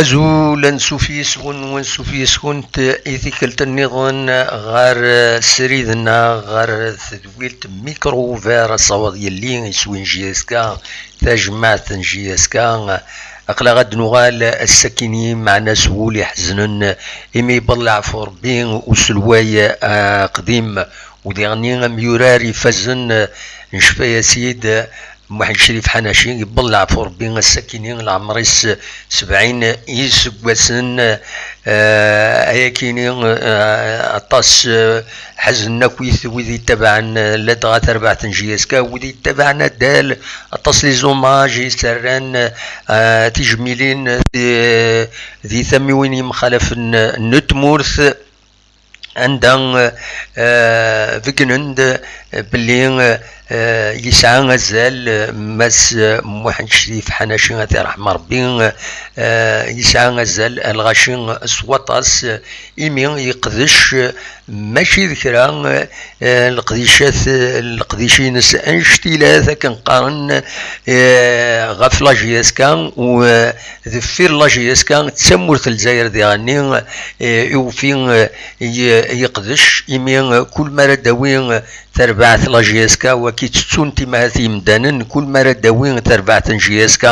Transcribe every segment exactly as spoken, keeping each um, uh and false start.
Azul, ansuf yes-wen, ansuf yes-kunt i tikkelt nniḍen ɣer srid-nneɣ, ɣer tedwilt Micro Ouvert, asawaḍ yelli iswi n J S K, tajmaɛt n J S K. Aql-aɣ ad d-nuɣal ass-akini, meɛna s wul iḥeznen, imi yewweḍ leɛfu Rebbi uselway aqdim, u diɣenni amyurar ifazen, necfa-yas-id, Muḥend Crif Ḥanaci, yewweḍ leɛfu Rebbi ass-akini, leɛmer-is sebɛin iseggasen. Eh, ayakini, eh, aṭas, eh, ḥeznen akk wid yettabaɛen, eh, ladɣa tarbaɛt n J S K, wid yettabaɛen addal, aṭas les hommages i s-rran, eh, tijmilin, eh, di tamiwin yemxalafen n tmurt, anda, eh, beggnen-d belli, eh, yesɛa azal, eh, Mass, eh, Muḥend Crif Ḥanaci, ad t-iṛḥem Ṛebbi, eh, yesɛa azal a lɣaci s waṭas, eh, imi yeqdec, eh, mačči d kra, eh, leqdicat, eh, leqdic-ines anect-ilat akken qqaren, eh, ɣef la J S K, u, eh, deffir la J S K d tamurt n Lezzayer diɣenni, eh, iwfi, eh, i, i yeqdec, imi, eh, kul mi ara d-tawi, eh, tarbaɛt la J S K, waki ttettun timahat yimdanen, kul mi ara d-tawi tarbaɛt n J S K,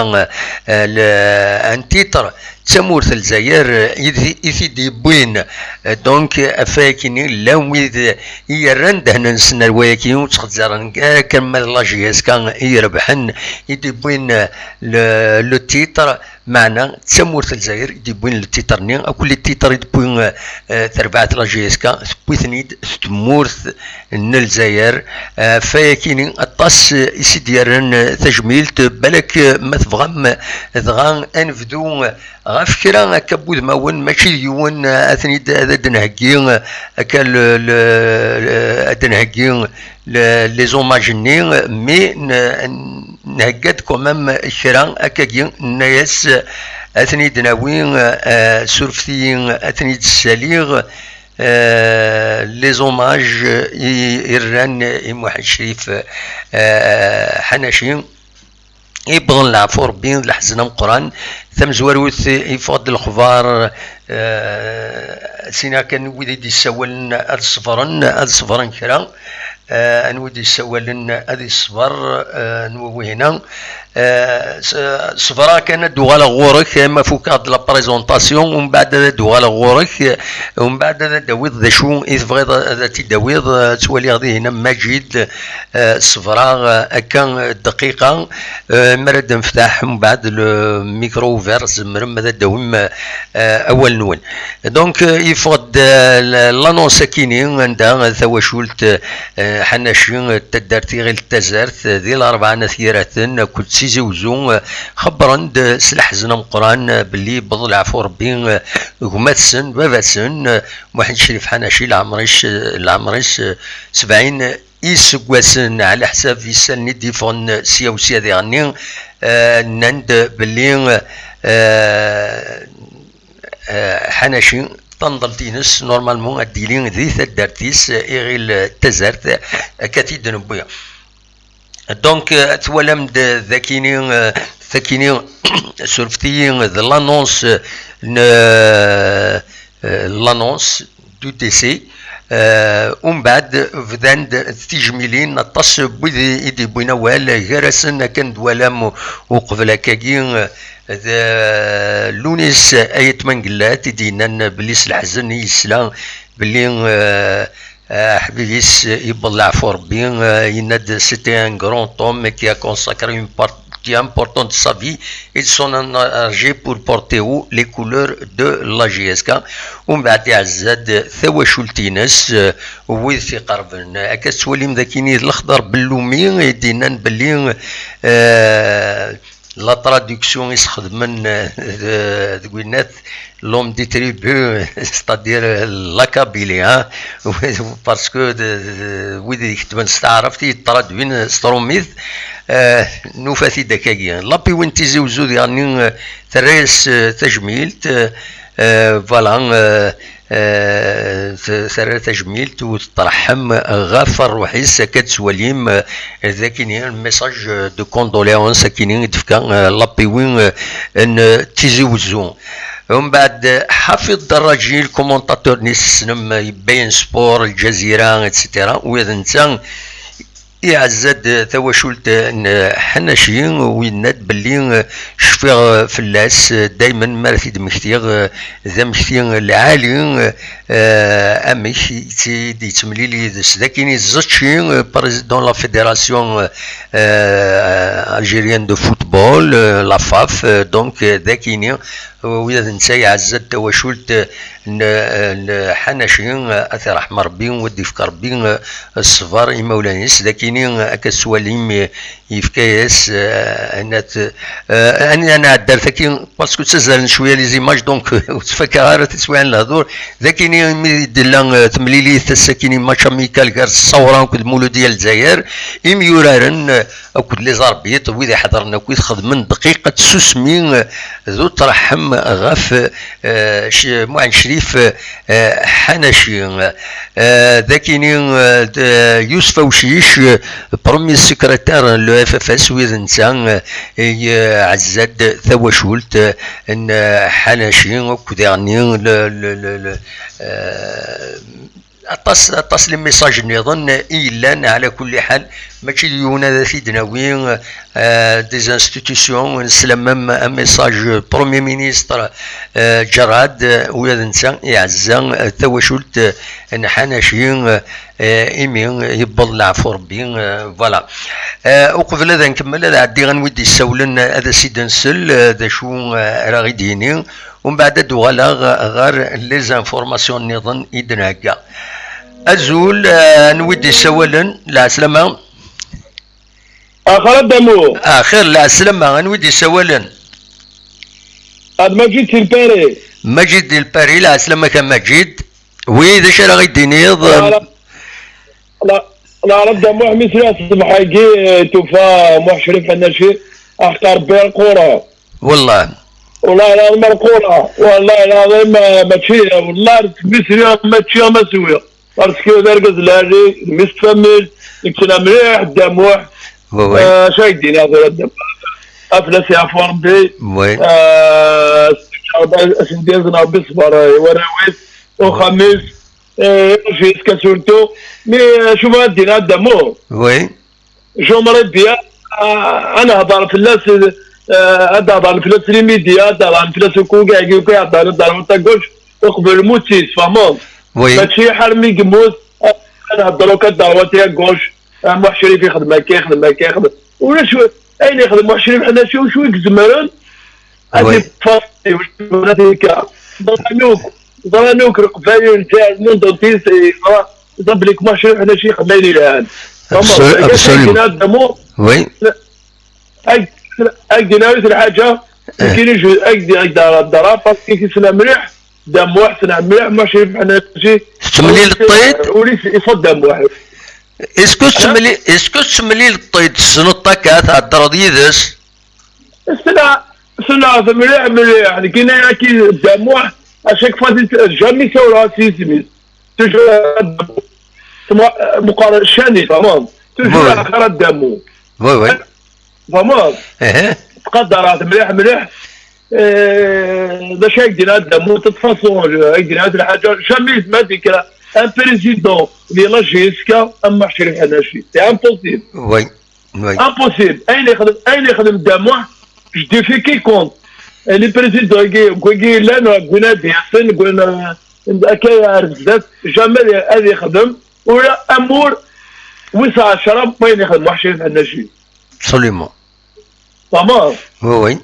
eh, le, un titre, d tamurt n Lezzayer, eh, i t-, i t-id-yewwin. Eh, donc, ɣef wayakini, llan wid i yerran ddehn-nsen ar wayaki, ur ttxezzaren ara kan ma d la J S K i irebḥen, i d-yewwin, eh, le, le titre. Meɛna d tamurt n Lezzayer i d-yewwin le titre-nni, akk les titres i d-tewwi, eh, terbaɛt la J S K, tewwi-ten-id s tmurt n Lezzayer. Eh, ɣef wayakini, aṭas, eh, i s-id-yerran, eh, tajmilt, balak, eh, ma tebɣam, eh, dɣa ad nebdu, eh, ɣef kra akka n wudmawen, mačči d yiwen, eh, ad ten-id, ad d-nheggi, eh, akka le, le, le, ad d-nheggi le, les hommages-nni, mais n-, nhegga-d quand même kra akkagi, nenna-yas, ad ten-id-nawi, eh, surfet-iyi, ad ten-id-ssaliɣ, eh, les hommages i, i rran i Muḥend Crif, eh, Ḥanaci. Yewweḍ leɛfu Rebbi d leḥzen ameqqran. Tamezwarut, yeffeɣ-d lexbar, eh, sina kan wid i d-yessawalen ad ṣebren, ad ṣebren kra. Eh, anwa i d-yessawalen ad iṣber, eh, anwa wihina? Eh, s-, ṣebreɣ kan ad d-uɣaleɣ ɣur-k, eh, ma fukeɣ-d la présentation, umbeɛd ad d-uɣaleɣ ɣur-k, eh, umbeɛd ad d-tawiḍ d acu i tebɣiḍ ad t-id-tawiḍ. Eh, ttwaliɣ dihin am Maǧid, eh, ṣebreɣ, eh, akka dqiqa, eh, mi ara d-neftaḥ umbeɛd le micro ouvert, tzemrem ad d-tawim, eh, awal-nwen. Donc, euh, yeffeɣ-d, euh, l-, l'annonce akini, anda tawacult, euh, Ḥanaci, euh, taddart Iɣil n Tazart, euh, di Larebɛa n At Yiraten akked Tizi Uzzu, euh, xebbren-d, euh, s leḥzen ameqqran, euh, belli yewweḍ leɛfu Rebbi, euh, gma-tsen, baba-tsen, euh, Muḥend Crif Ḥanaci, leɛmer-is, euh, leɛmer-is, euh, sebɛin iseggasen, ɛla ḥsab isalen i d-yeffɣen sya u sya diɣenni, euh, nnan-d belli, euh, eh, Ḥanaci, tanḍelt-ines, normalement, ad d-tili di taddart-is, eh, Iɣil, eh, Tazart, eh, akka t-id-newwi. Donc, eh, twalam-d, eh, dakini, eh, takini, surfet-iyi, eh, de l'annonce, eh, n, eh, eh, l'annonce du décès. Eh, umbeɛd, bdan-d tijmilin, aṭas n wid i d-yewwin awal, gar-asen, akken d-twalam uqbel akkagi, eh, d Lunis Ayt Mengellat i d-yennan belli s leḥzen i yesla belli, eh, eh, aḥbib-is yewweḍ leɛfu Rebbi, eh, yenna-d: "C'était un grand homme qui a consacré une partie importante de sa vie et de son énergie pour porter haut les couleurs de la J S K." Umbeɛd iɛezza-d tawacult-ines, eh, wid t-iqerben. Akka tettwalim d akini d lexḍer bellumi i d-yennan belli, eh, la traduction i sxedmen, eh, deg winnat, l'homme des tribus, c'est-à-dire, eh, la Kabylie, hein, parce que de, de, wid i iketben s taɛrabt i yettradwin s trumit, eh, nufa-t-id akkagi. Lapiwin Tizi Uzzu diɣenni, eh, terra-yas, eh, tajmilt, eh, eh, voilà, eh, eh, t-, terra tajmilt u tettreḥḥem ɣef ṛṛuḥ-is, akka d-tettwalim, eh, d akini, un message de condoléances akini i d-tefka, eh, Lapiwin, eh, n Tizi Uzzu. Umbeɛd, Ḥafiḍ Daraǧi, lkumuntatur-nni tessnem, Bein Sport, Lǧazira, et cetera. Ula d netta iɛezza-d tawacult n Ḥanaci, u yenna-d belli cfiɣ fell-as, daymen mi ara t-id-mmektiɣ, d amekti lɛali, eh, amek i tt-, i d-yettemlil yid-s. D akini Zetci, eh, président la fédération, eh, algérienne de football, eh, la faf, eh, donc, eh, d akini, eh, ula d netta iɛezza-d tawacult, eh, n, eh, n Ḥanaci, eh, ad t-iṛḥem Ṛebbi, u ad d-ifk Ṛebbi, eh, ṣṣber i imawlan-is. D akini, eh, akka tettwalim, eh, yefka-yas, eh, anat, eh, an-, ad nɛeddi ar tagi, parce que ttazzalen cwiya les images, donc, ur ttfakaɣ ara tiswiɛin n lehdur. D akini mi d-tella, eh, temlilit ass-akini, match amical gar Ṣṣawra akked Muludya Lezzayer, imyuraren, eh, akked les arbitres, wid iḥedṛen akk, i txedmen dqiqa n tsusmi, eh, d utraḥem ɣef, eh, c-, Muḥend Crif, eh, Ḥanaci. Eh, d akini, eh, d, eh, Yusef Awcic, eh, premier secrétaire n le F F S, wid netta, eh, i, eh, ɛezza-d tawacult, eh, n, eh, Ḥanaci, akked diɣenni le, le, le, le, eh, aṭas, aṭas les messages nniḍen i yellan, ɛla kulli ḥal, mačči d yiwen ad t-id-nawi, eh, des institutions, nesla même un message Premier Ministre, eh, Ǧerrad, eh, ula d netta iɛezza, eh, tawacult, eh, n Ḥanaci, eh, imi yewweḍ leɛfu Ṛebbi, eh, voilà. Eh, uqbel ad nkemmel, ad ɛeddiɣ anwa i d-yessawlen, eh, ad as-id-nsel, eh, d acu, eh, ara ɣ-id-yini, umbeɛd ad d-uɣaleɣ, eh, ɣer les informations nniḍen i d-nhegga. Azul, eh, anwa i d-yessawalen? Lɛeslama. Axir a Dda Muḥ. Axir, lɛeslama, anwa i d-yessawalen? Ad Maǧid si Lpari. Maǧid di Lpari, lɛeslama-k a Maǧid. Wi, d acu ara ɣ-id-tiniḍ? La, la, la, a Dda Muḥ, mi sliɣ ṣṣbeḥ-agi, eh, tufa Muḥ Crif Ḥanaci, aḥeqqa Ṛebbi ar lqura. Wellah. Wellah lɛaḍim ar lqura. Wellah lɛaḍim, eh, mačči, wellah mi sliɣ mačči ma swiɣ. Parce que d argaz lɛali, d mmi-s n tfamilt, yettna mliḥ Dda Muḥ. Oui, oui. Eh, acu ay d-iniɣ tura Dda Muḥ? Aflas yeɛfu Ṛebbi. Oui. Eh, asen-d-yazen Ṛebbi ṣṣber, eh, i warraw-is, uxxam-is, eh, iruj-is kan surtout. Mais, eh, acu ma ad d-iniɣ Dda Muḥ? Oui. J'aimerais bien, euh, ad nehḍer fell-as, euh, ad d-heḍren fell-as les médias, ad d-heḍren fell-as akk wigi-agi akk iheḍren, ad d-heḍren à gauche, uqbel lmut-is, tfehmeḍ? Oui. Mačči ḥar mi yemmut, ad nehḍer akk, ad d-heḍren à gauche, ah, Muḥ Crif yexdem akka, yexdem akka, yexdem. Ulac ayen yexdem Muḥ Crif Ḥanaci, wacu i izemren ad Oui. yeṭṭef, ad yekka. Ẓran akk, ẓran akk Leqbayel, le monde entier, ẓra, ẓra belli Muḥ Crif Ḥanaci yexdem ayen yelhan. Absol-, Tfehmeḍ? Absolument. Ad d-iniɣ Dda Muḥ, Oui. ad, ad d-iniɣ yiwet lḥaǧa, Eh. nekkini je, ad d-, ad d-, ad d-, parce que yessen mliḥ Dda Muḥ, yessen mliḥ Muḥ Crif Ḥanaci. Tettemlil ṭṭid? Ul-is iṣudd Dda Muḥ. Est-ce que tettemlil, est-ce que tettemlil ṭṭid, tessneḍ akka, theddreḍ yid-s? Ssneɣ, ssneɣ-t mliḥ, mliḥ. Nekkini akka Dda Muḥ, à chaque fois, jamais ssawleɣ-as s yisem-is. Toujours, meqqar cani, tfehmeḍ? Toujours Oui. axir a Dda Muḥ. Oui, oui. Tfehmeḍ? Ehe. Ttqadareɣ-t mliḥ, mliḥ. Eh, d acu ay d-yenna Dda Muḥ? De toute façon, ay d-yenna lḥaǧa, jamais ma d-yekker un président de la J S K am Muḥ Crif Ḥanaci. C'est impossible. Oui. Oui. Impossible. Ayen yexdem, ayen yexdem Dda Muḥ, je défie quiconque. Eh, les présidents-agi, wigi yellan, win ad yasen, win, eh, akka ar zdat, jamais ad yexdem, ula amur, wis ɛecra, wayen yexdem Muḥ Crif Ḥanaci. Absolument. Tfehmeḍ? Oui, oui.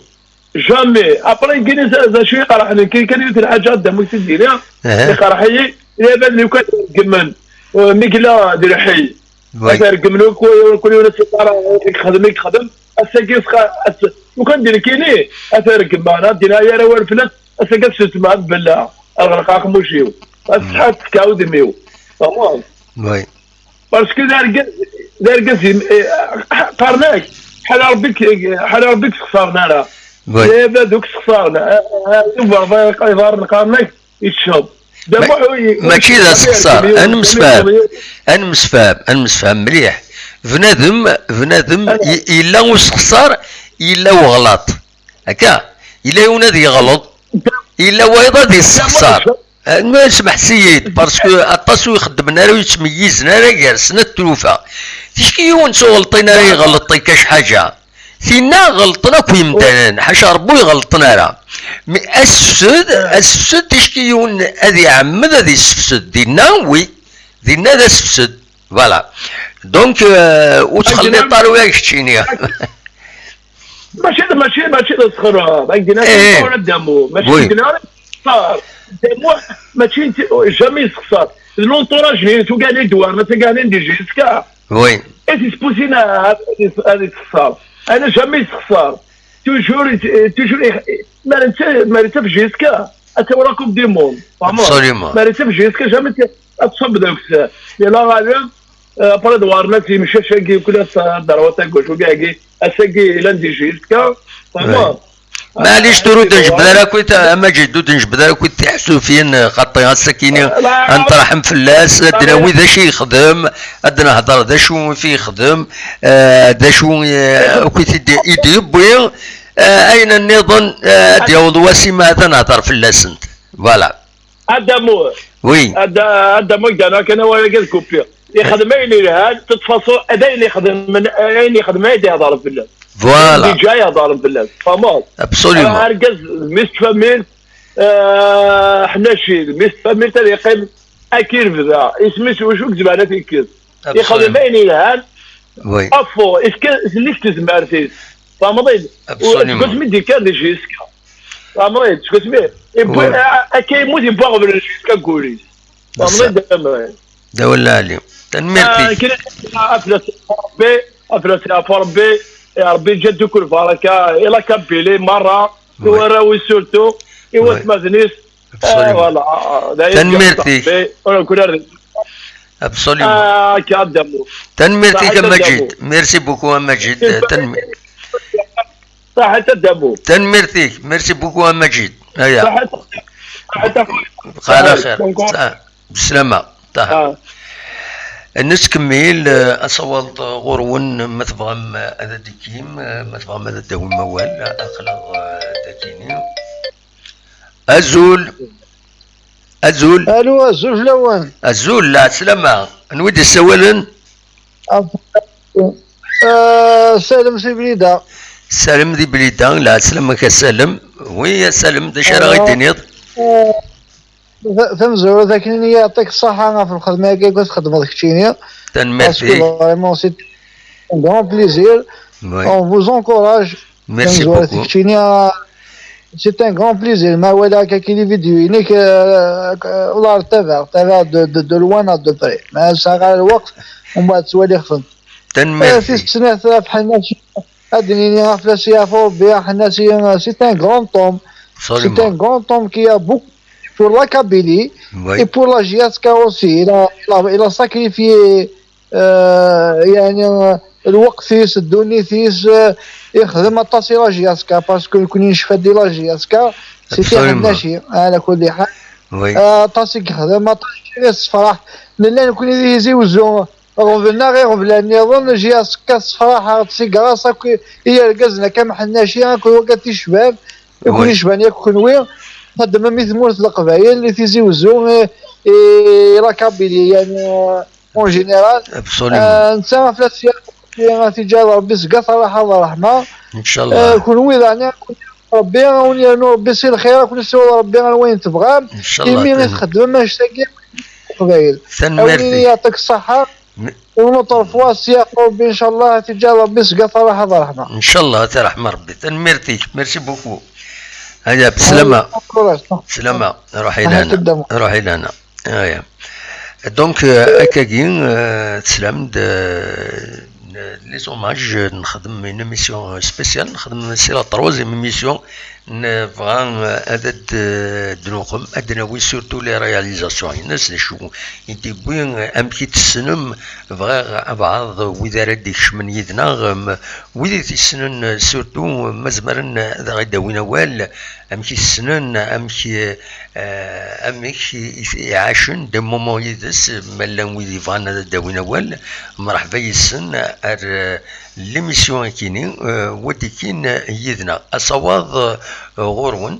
Jamais. Après, nekkini d acu iqerḥen, nekkini kan yiwet lḥaǧa Dda Muḥ i d-iniɣ, Aha. iqerḥ-iyi, lɛibad lukan reggmen, eh, mi yella d lḥi. Oui. Ad reggmen, kul, kul yiwen ad s-yeqqar, eh, i yexdem, i yexdem. Ass-agi, ass-, lukan d nekkini, ad reggmen, ad d-iniɣ yara awal fell-as, ass-agi ad sutmeɣ, ad bellaɣ, ad ɣelqeɣ aqemmuc-iw. Ad Mm. tsetḥa ad tekka udem-iw. Tfehmeḍ? Oui. Parce que d argaz, d argaz yem-, eh, qqaren-ak, ḥala Ṛebbi k-, ḥala Ṛebbi k-sexṣaren ara. Oui. Lɛibad ur k-sexṣaren. Ah, ah, Yuba, iḍarren qqaren-ak, yeččeḍ. Dda Ma-, Muḥ, ur y-, ur mačči d yecceḍ, asexṣar. Ad nemsefham. Ad nemsefham. Ad nemsefham mliḥ. Bnadem, bnadem, Ah. y-, yella usexṣar, yella uɣlaṭ. Akka? Yella yiwen ad yeɣleḍ. Dda Yella wayeḍ ad yessexṣar. Ah, ma smeḥ-iyi-d, parce que aṭas ur ixeddmen ara, ur yettmeyyizen ara gar snat tlufa. Ticki yiwen s uɣelṭin ara iɣelṭ akka cḥaǧa. Tinna ɣelṭen akk yemdanen, ḥaca Rebbi ur iɣelṭen ara. Mais asefsed, asefsed, ticki yiwen ad iɛemmed ad yessefsed. Dinna, oui, dinna d asefsed. Voilà. Donc, euh, ur ttxelliṭ ara ula d keččini. Mačči d, mačči, mačči d asxer, ah, ma gina Eh, ur d amu. Mačči oui. Gina, ah, d amu, mačči nti, jamais yessexṣar. D l'entourage-nni, tugar i d-war, ma taganin di Jessica. Oui. Et c'est possible, ah, ad yessexṣar. Ana jamais yessexṣar. Toujours, eh, toujours, eh, ma netta, ma netta fi Jessica, ad tawi la Coupe du Monde. Vraiment. Absolument. Ma netta fi Jessica, jamais ad tṣab deg-s. Yella ɣalib, Eh, après d warna si mcac-agi, kul ass ad d-terwa taggac, wagi, ass-agi, lundi, jusqu'à, vraiment. Maɛlic, tura ur d-njbed ara akk, a Maǧid, ur d-njbed ara akk tiḥsufin, xaṭi ass-akini, ad nṭerḥem fell-as, ad d-nawi d acu yexdem, ad d-nehder d acu i yexdem, eh, d acu, eh, akk i t-id-, i d-yewwi, eh, ayen nniḍen, eh, ad d-yaweḍ wass-im ad nehder fell-asent. Voilà. Adamu. Oui. Ada-, Adamu gana kan awal-agi ad kupiɣ. Ixdem ayen yelhan, de toute façon, d ayen ixdem, ayen ixdem ay d-ihḍer fell-as. Voilà. Déjà ihḍer fell-as. Tfahmeḍ? Absolument. Argaz, mmi-s n tfamilt, eh, ḥnaci, mmi-s n tfamilt ad yeqqim akka i lebda. Isem-is wacu i yezmer ad t-yekkes? Ixdem ayen yelhan, oui. Afo, ifka, isem-is tezmert-is. Tfahmeḍ-id? Absolument. Seg wasmi d-yekker di Jessica. Tfahmeḍ-id? Seg wasmi, yewwi, a-, akka yemmut, yewwi aɣbel n Jessica deg wul-is. Tfahmeḍ-id? D awal lɛali. Tanemmirt-ik. Ah, kra, aflas Rebbi, aflas yeɛfu Rebbi, ya Rebbi, ǧǧa-d akk lbaraka, i la Kabylie merra, i warraw-is surtout, i watmaten-is. Absolument. Ah, voilà, d ayen. Tanemmirt-ik. Ur nekkni ara. Absolument. Ah, akka, Adamu. Tanemmirt-ik, a Maǧid. Merci beaucoup, a Maǧid. Tanemmirt. Saḥit a Dda Mut. Tanemmirt-ik. Merci beaucoup a Maǧid. Aya. Saḥit. Saḥit a xuya. Ala xir. Saḥit. Sa-, beslama. Saḥit. Ah. Nettkemmil, eh, asawaḍ ɣur-wen, ma tebɣam, eh, ad d-tekkim, eh, ma tebɣam ad d-tawim awal, eh, aql-aɣ, eh, dakini. Azul. Azul. Alo, azul fell-awen. Azul, lɛeslama. Anwa i d-yessawalen? Ah, Salem si Blida. Salem di Blida, lɛeslama-k a Salem. Oui, a Salem, d acu ara ɣ-d-tiniḍ? Ah, ta-, tamezwarut, akken-nni, yeɛṭik ṣṣaḥa ɣef lxedma-agi i txedmeḍ keččini. Tanemmirt-ik. Parce que vraiment, c'est un grand plaisir. Oui. On vous encourage. Merci beaucoup. Keččini, ah, c'est un grand plaisir. Ma walaɣ akka les vidéos-inek, euh, euh, والله tabaɣ, tabaɣ de, de, de loin à de près. Ma sɛiɣ ara lweqt, umbeɛd ttwaliɣ-tent. Tanemmirt-ik. Eh, tis snat, ɣef Ḥennaci, ad d-nini ɣef la C F O B, Ḥennaci, euh, c'est un grand homme. Absolument. C'est un grand homme qui a beaucoup pour la Kabylie, oui, et pour la J S K aussi. Il a, il a, il a sacrifié euh, yeɛni, euh, lweqt-is, ddunit-is, euh, ixdem aṭas i la J S K, parce que nekni necfa di la J S K, c'était Ḥennaci, ɛla kulli ḥal. Oui. Euh, aṭas i yexdem, aṭas i yessefraḥ. Nella nekni di Tizi Wezzu, ɣebn-aɣ iɣeblan nniḍen, J S K tessefraḥ-aɣ-d si gras akk i yergazen akka am Ḥennaci, akk wagad ticban, akk icban yakk kenwi, xeddmem i tmurt n Leqbayel, i Tizi Wezzu, i, i la Kabylie, yeɛni, euh, en général. Absolument. Euh, netta ɣef la science, ad t-iǧǧal Rebbi seg at ṛṛaḥa d ṛṛeḥma. Inchallah. Euh, kunwi daɣen, Rebbi, ad wen-yernu Rebbi si lxir, ad ken-yessiweḍ Rebbi ar wayen tebɣam. Inchallah. Imi i txeddmem annect-agi, Leqbayel. Tanemmirt-ik. Ad wen-yini yeɛṭik ṣṣeḥḥa. Une autre fois, si Rebbi, inchallah, ad t-iǧǧal Rebbi seg at ṛṛaḥa d ṛṛeḥma. Inchallah, ad t-iṛḥem Rebbi. Tanemmirt-ik. Merci beaucoup. Aya, beslama. Beslama. Ruḥ ilana. Ruḥ ilana. Aya. Donc, euh, akkagi, euh, teslam-d, euh, les hommages, euh, nexdem une émission spéciale, nexdem, c'est la troisième émission, nebɣa, euh, ad d-, euh, d-nuqem, ad d-nawi surtout les réalisations-ines, d acu i d-yewwi, euh, amek i t-tessnem, bɣiɣ abɛaḍ wid ara d-ikecmen yid-neɣ, euh, wid i t-yessnen, euh, surtout, euh, ma zemren, euh, ad aɣ-id-awin awal, amek i t-ssnen, amek, eh, amek i, i, i ɛacen des moments yid-s, ma llan wid yebɣan ad d-awin awal, mreḥba yes-sen ar, eh, l'émission-akini, eh, waddikin, eh, yid-neɣ. Asawaḍ, eh, ɣur-wen,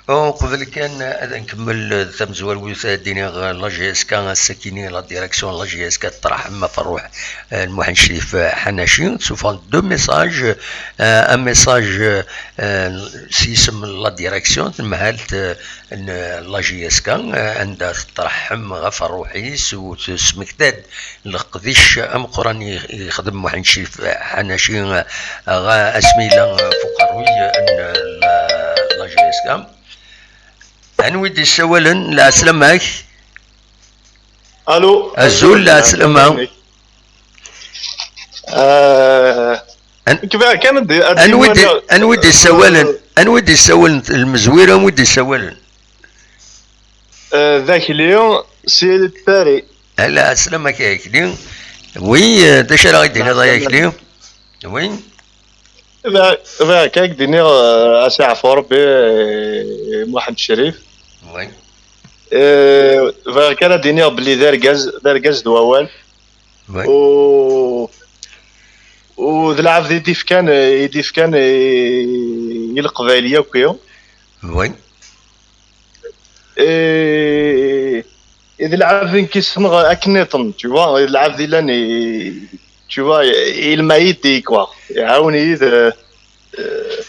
Uqbel kan ad nkemmel tamezwarut, ad d-iniɣ la J S K, ass-akini la direction la J S K teṭṭerḥ ɣef Ferruḥ, eh, Muḥend Crif, eh, Ḥanaci, ssufɣen-d deux messages, eh, un message, eh, s yisem n la direction, tamhalt, eh, n la J S K, eh, anda teṭṭerḥ ɣef Ferruḥ-is u tesmekta-d leqdic ameqqran i yexdem Muḥend Crif Ḥanaci, eh, ɣa asmi yella, eh, f uqerruy n la, la J S K. Anwi d-yessawalen? Lɛeslama-k. Alo. Azul, lɛeslama. Eh, An-, nekk bɣiɣ kan ad d-, ad anwi d-, d-iniɣ, anwi d-yessawalen? Anwi d-yessawalen? Lmezwir, anwi d-yessawalen? Eh, d Akli, si Paris. Ala, ɛeslama-k a Akli. Wi, eh, d acu ara ɣ-d-tiniḍ ay Akli? Wi. Bɣiɣ, bɣiɣ kan ad d-iniɣ, eh, aseɛfu Rebbi, eh, Muḥend Crif. Wi. Eh, bɣiɣ kan ad d-iniɣ belli d argaz, d argaz d wawal. Wi. U, u d lɛebd i d-ifkan, i d-ifkan i, i Leqbayel yakk. Wi. Eh, i d lɛebd nekk i ssneɣ akken nniḍen, tu vois, i d lɛebd i llan i, tu vois, il m'a aidé, quoi. Iɛawen-iyi d, eh,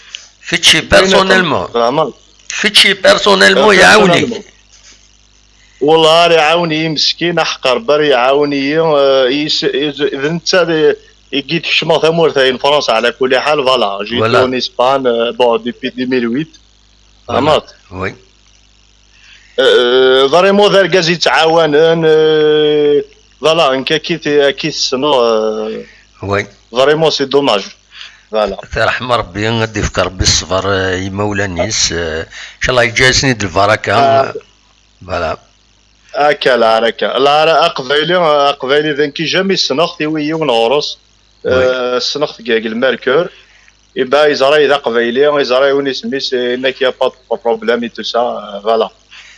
kečči personnellement. Vraiment. Kečči personnellement, eh, iɛawen-ik. Personnellement. Wallah, ara iɛawen-iyi meskin, aḥeqq Rebbi ara iɛawen-iyi, eh, is-, is-, d netta i, i yi-d-kecmeɣ tamurt-a n Fransa, ɛla kulli ḥal, voilà, j'étais en Espagne, euh, bon, depuis deux mille huit. Voilà. Fehmeḍ? Oui. Euh, vraiment d argaz yettɛawanen, euh, voilà, nekk akka i t-, akka i t-ssneɣ, euh, oui. Vraiment, c'est dommage. Voilà. Tirḥem Rebbi, ad d-ifk Rebbi ṣṣber, euh, i yimawlan-is, euh, inchallah yeǧǧa-yasen-id lbaraka. Ah. Voilà. Akka, lɛar akka. Lɛar aqbayli, aqbayli d nekk i jamais ssneɣ-t i wi yiwen ɣur-s. Oui. Euh, ssneɣ-t deg, deg le Mercure. Iba yeẓra-yi d aqbayli, yeẓra yiwen isem-is, yenna-k y a pas de problème et tout ça, euh, voilà.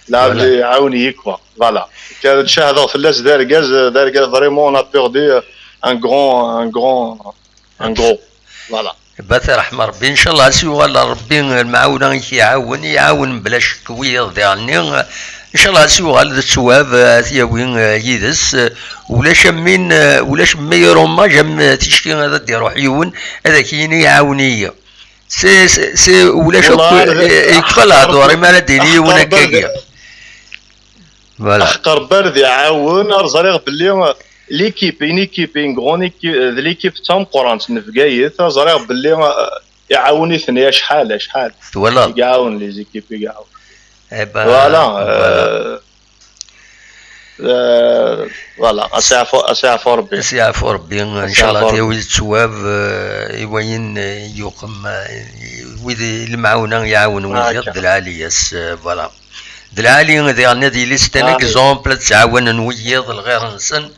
Lɛebd iɛawen-iyi, quoi. Voilà. Kan ncehdeɣ fell-as d argaz, d argaz, vraiment, on a perdu, euh, un grand, un grand, un grand. Voilà. Bat ṛṛeḥma Ṛebbi, incallah ad s-yuɣal Ṛebbi lemɛawna i k-iɛawen, iɛawen mebla ccek wiyaḍ diɣenni. Incallah ad s-yuɣal d ttwab, ad t-yawi, eh, yid-s. Ulac am win, eh, ulac meilleur hommage am, eh, ticki ad d-iṛuḥ yiwen, ad ak-yini iɛawen-iyi. C'est, c'est, c'est, ulac akk, eh, yekfa lehdur, imi ara d-yini yiwen akkagi. Voilà. Axeṭer Ṛebbi ad iɛawen, ar ẓriɣ belli, euh, l'équipe, une équipe, une grande équipe, euh, de l'équipe d tameqqrant n Bgayet, ẓriɣ belli, euh, iɛawen-iten acḥal, acḥal. Twalaḍ? I iɛawen, les équipes i iɛawen. Eh ben, voilà, voilà. Euh, euh, voilà, aseɛfu, aseɛfu Ṛebbi. Aseɛfu Ṛebbi, incallah ad yawi ttwab, euh, i wayen, euh, yuqem, euh, wid i lemɛawna iɛawen wiyaḍ d lɛali-yas, euh, voilà. D lɛali diɣen ad yili c'est un exemple, ad ttɛawanen wiyiḍ lɣir-nsen,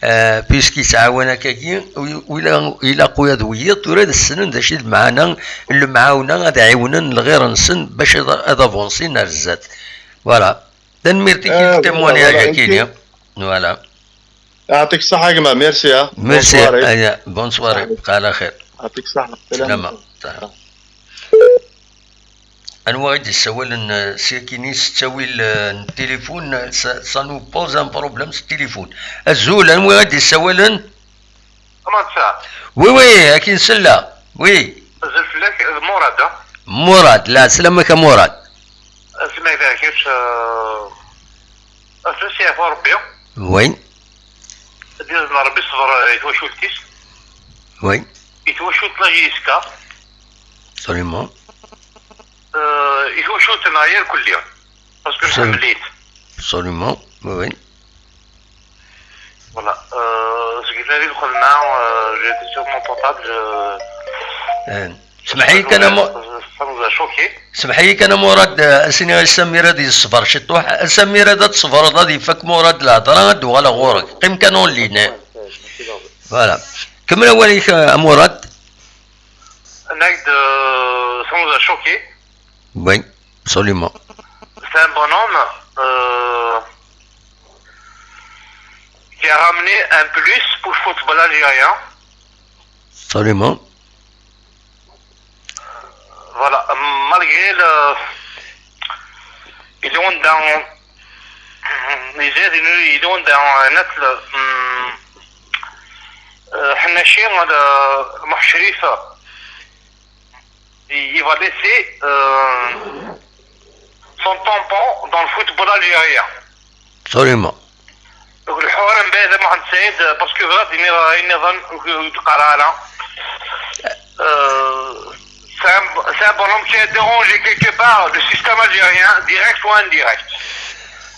euh, puisque yettɛawan akkagi, wi-, wila-, ilaq ula d wiyiḍ tura ad ssnen d acu i d lmeɛna n lemɛawna, ad ɛiwnen lɣir-nsen bac ad, ad avansin ar zdat. Voilà. Tanemmirt-ik i témoignage-agi-ni. Voilà. Yeɛṭik ṣṣeḥḥa a gma, merci, ha. Merci, bonne soirée. Bonne soirée, bqa ɛla xir. Yeɛṭik ṣṣeḥḥa. Salama. Anwa i d-yessawalen, euh, s yakini s ttawil, euh, n tilifun, euh, ça, ça nous pose un problème s tilifun. Azul, anwa i d-yessawalen? Comment ça? Oui, oui, akin sella. Oui. Azul fell-ak, d Murad, ah. Murad, la, selamek a Murad. Asmi d kečč, euh, asmi s yeɛfu Ṛebbi. Oui. Ad d-yazen Ṛebbi ṣṣber, euh, i twacult-is. Oui. I twacult la J S K. Absolument. Euh, i twacult-nneɣ irkelli. Parce que nḥemmel-it. Absolument, oui, oui. Voilà. Euh, seg mi d lxedma, euh, j'ai été sur mon portable, je... Eh, semmeḥ-iyi kan a Mu-, semmeḥ-iyi kan a Murad, eh, ad s-iniɣ i Samir ad yeṣber ciṭuḥ. A Samir, ad, ad tṣebreḍ, ad ifak Murad lehḍra, ad d-uɣaleɣ ɣur-k. Qqim kan en ligne. Voilà. Kemmel awal-ik, eh, a Murad. Nag de, euh, sans choquer. Oui, absolument. C'est un bonhomme, euh, qui a ramené un plus pour le football algérien. Absolument. Voilà, malgré le, Il est dans les aides, il est dans notre, euh, Hanashi, euh, Mahshrif, il va laisser, euh, son tampon dans le football algérien. Absolument. Donc, le Horan Bed Mohamed Saïd, parce que vraiment, il est, il est dans le Qarala. Euh, c'est un, c'est un bonhomme qui a dérangé quelque part le système algérien, direct ou indirect.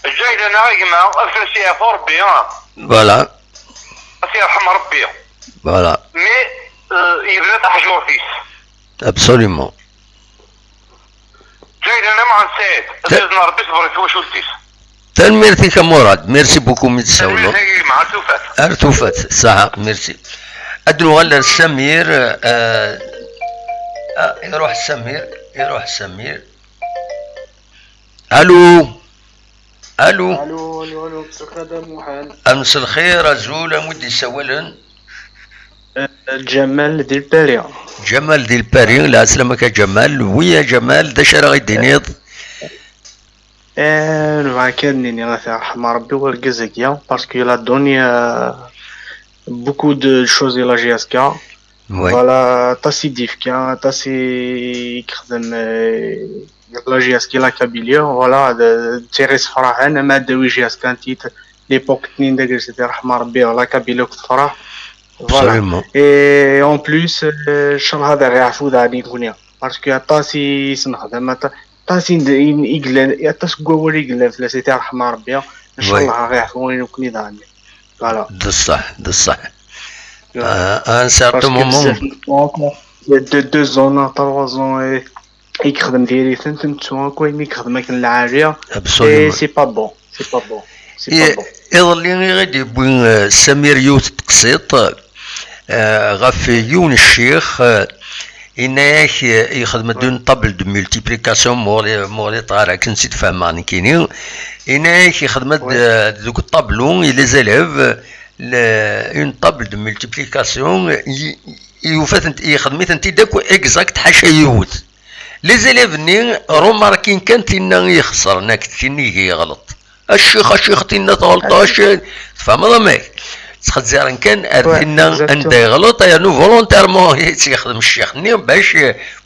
جاي لنا يا جماعة، ألف سي اف أو ربي، ها. Voilà. الله يرحم ربي. Voilà. Mais, euh, il veut تحجورتيس. Absolument. جاي لنا مع السيد. أستاذنا ربي يصبر في وشولتيس. Tanemmirt-ik a Murad, merci beaucoup mi d-tsawleḍ. Merci, مع السوفات. Ar tufat, ṣaḥa, merci. Ad nuɣal ar Samir, euh, ah, iruḥ Samir, iruḥ Samir. Allô? Allô? Allô, allô, allô, مساء الخير أ Muḥend. Mselxir, azul, anwa i d-yessawalen? Ǧamal di Lpari. Ǧamal di Lpari, lɛeslama-k a Ǧamal. Oui a Ǧamal, d acu ara ɣ-d-tiniḍ? Eh, nebɣa kan ad nini ata ṛḥma Ṛebbi i urgaz-agi, parce que il a donné, euh, beaucoup de choses à la J S K. Oui. Voilà, aṭas i d-yefka, aṭas i yexdem, euh, la J S K, la Kabylie, voilà, d d tira yessefraḥen, ama ad d-tawi J S K n titre, l'époque-nni n dagi, sidi ṛḥma Ṛebbi, la Kabylie akk tefṛeḥ. Voilà. Absolument. Et en plus, euh, nchallah ad aɣ-iɛfu daɣen i nekni. Parce que aṭas i s-nexdem, aṭa- aṭas i n- i n- i yellan, aṭas n wawal i yellan fell-as, sidi ṛḥma Ṛebbi. Nchallah ad aɣ-iɛfu i nekni daɣen. Voilà. D ṣṣeḥ, d ṣṣeḥ. Voilà. Euh, à un certain Parce que moment. Bzaf n waqt, de deux ans, trois ans, et i yexdem diri-tent, nettu akk ayen i yexdem akken lɛali. Absolument. Et c'est pas bon. C'est pas bon. C'est I- pas bon. Iḍelli i ɣ-d-yewwi, euh, Samir yiwet n teqsiṭ, euh, ɣef yiwen n ccix, euh, yenna-yak, euh, yexdem-d une table de multiplication, m'uɣ li-, m'uɣ li ṭṭar akken si d-fehmeɣ nekkini. Yenna-yak yexdem-d, Oui. Euh, deg ṭablu i les élèves, le- une table de multiplication, i- i- yufa-tent, yexdem-itent-id akk exact ḥaca yiwet. Les élèves-nni remarquin kan tinna i ixesren, akked tinna i yeɣleḍ. A ccix, a ccix, tinna tɣelṭeḍ, a ccix, tfehmeḍ amek? Ttxezziren kan ar Ouais, tinna exactement. Anda yeɣleḍ, yernu volontairement i tt-yexdem ccix-nni bac,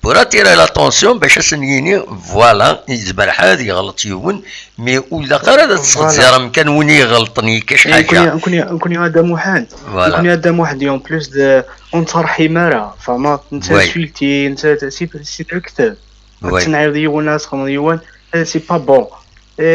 pour attirer l'attention, bac ad sen-yini, voilà, yezmer ḥal ad yeɣleḍ yiwen, mais ur ilaq ara ad Voilà. Ttxezziren kan win i iɣelṭen, yekkac Eh, ḥaca. nekkni, nekkni, nekkni a Dda Muḥend. Voilà. Nekkni a Dda Muḥend, et en plus de, ur nettṛeḥḥim ara. Tfehmeḍ, Oui. nettasulti, netta, c'est c'est de lekdeb. Oui. Ad tenɛiḍ yiwen, ad txedmeḍ yiwen, eh, c'est pas bon.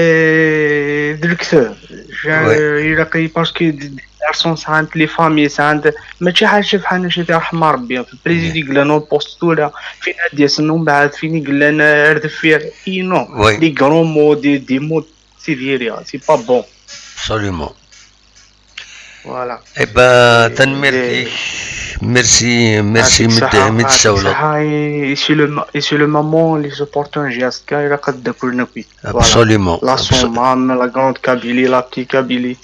Eh, d lekdeb. Ja- Oui. Ilaq, parce que d- d- garçon sɛant les familles, sɛant, mačči ḥaca bḥal acu, sidi ṛḥma Ṛebbi. Président yellan au poste tura, fin ad d-yasen umbeɛd, fin i yellan ar deffir. Eh, non. Oui. Des grands mots, des, des mots, c'est dire, c'est pas bon. Absolument. Voilà. Eh ben, tanemmirt-ik. Merci, merci mi d- mi d-tsawleḍ. Et c'est le, et c'est le moment, les opportunités, ilaq ad d-ddaklen akk. Voilà. Absolument. La Absol- Somme, la Grande Kabylie, la Petite Kabylie,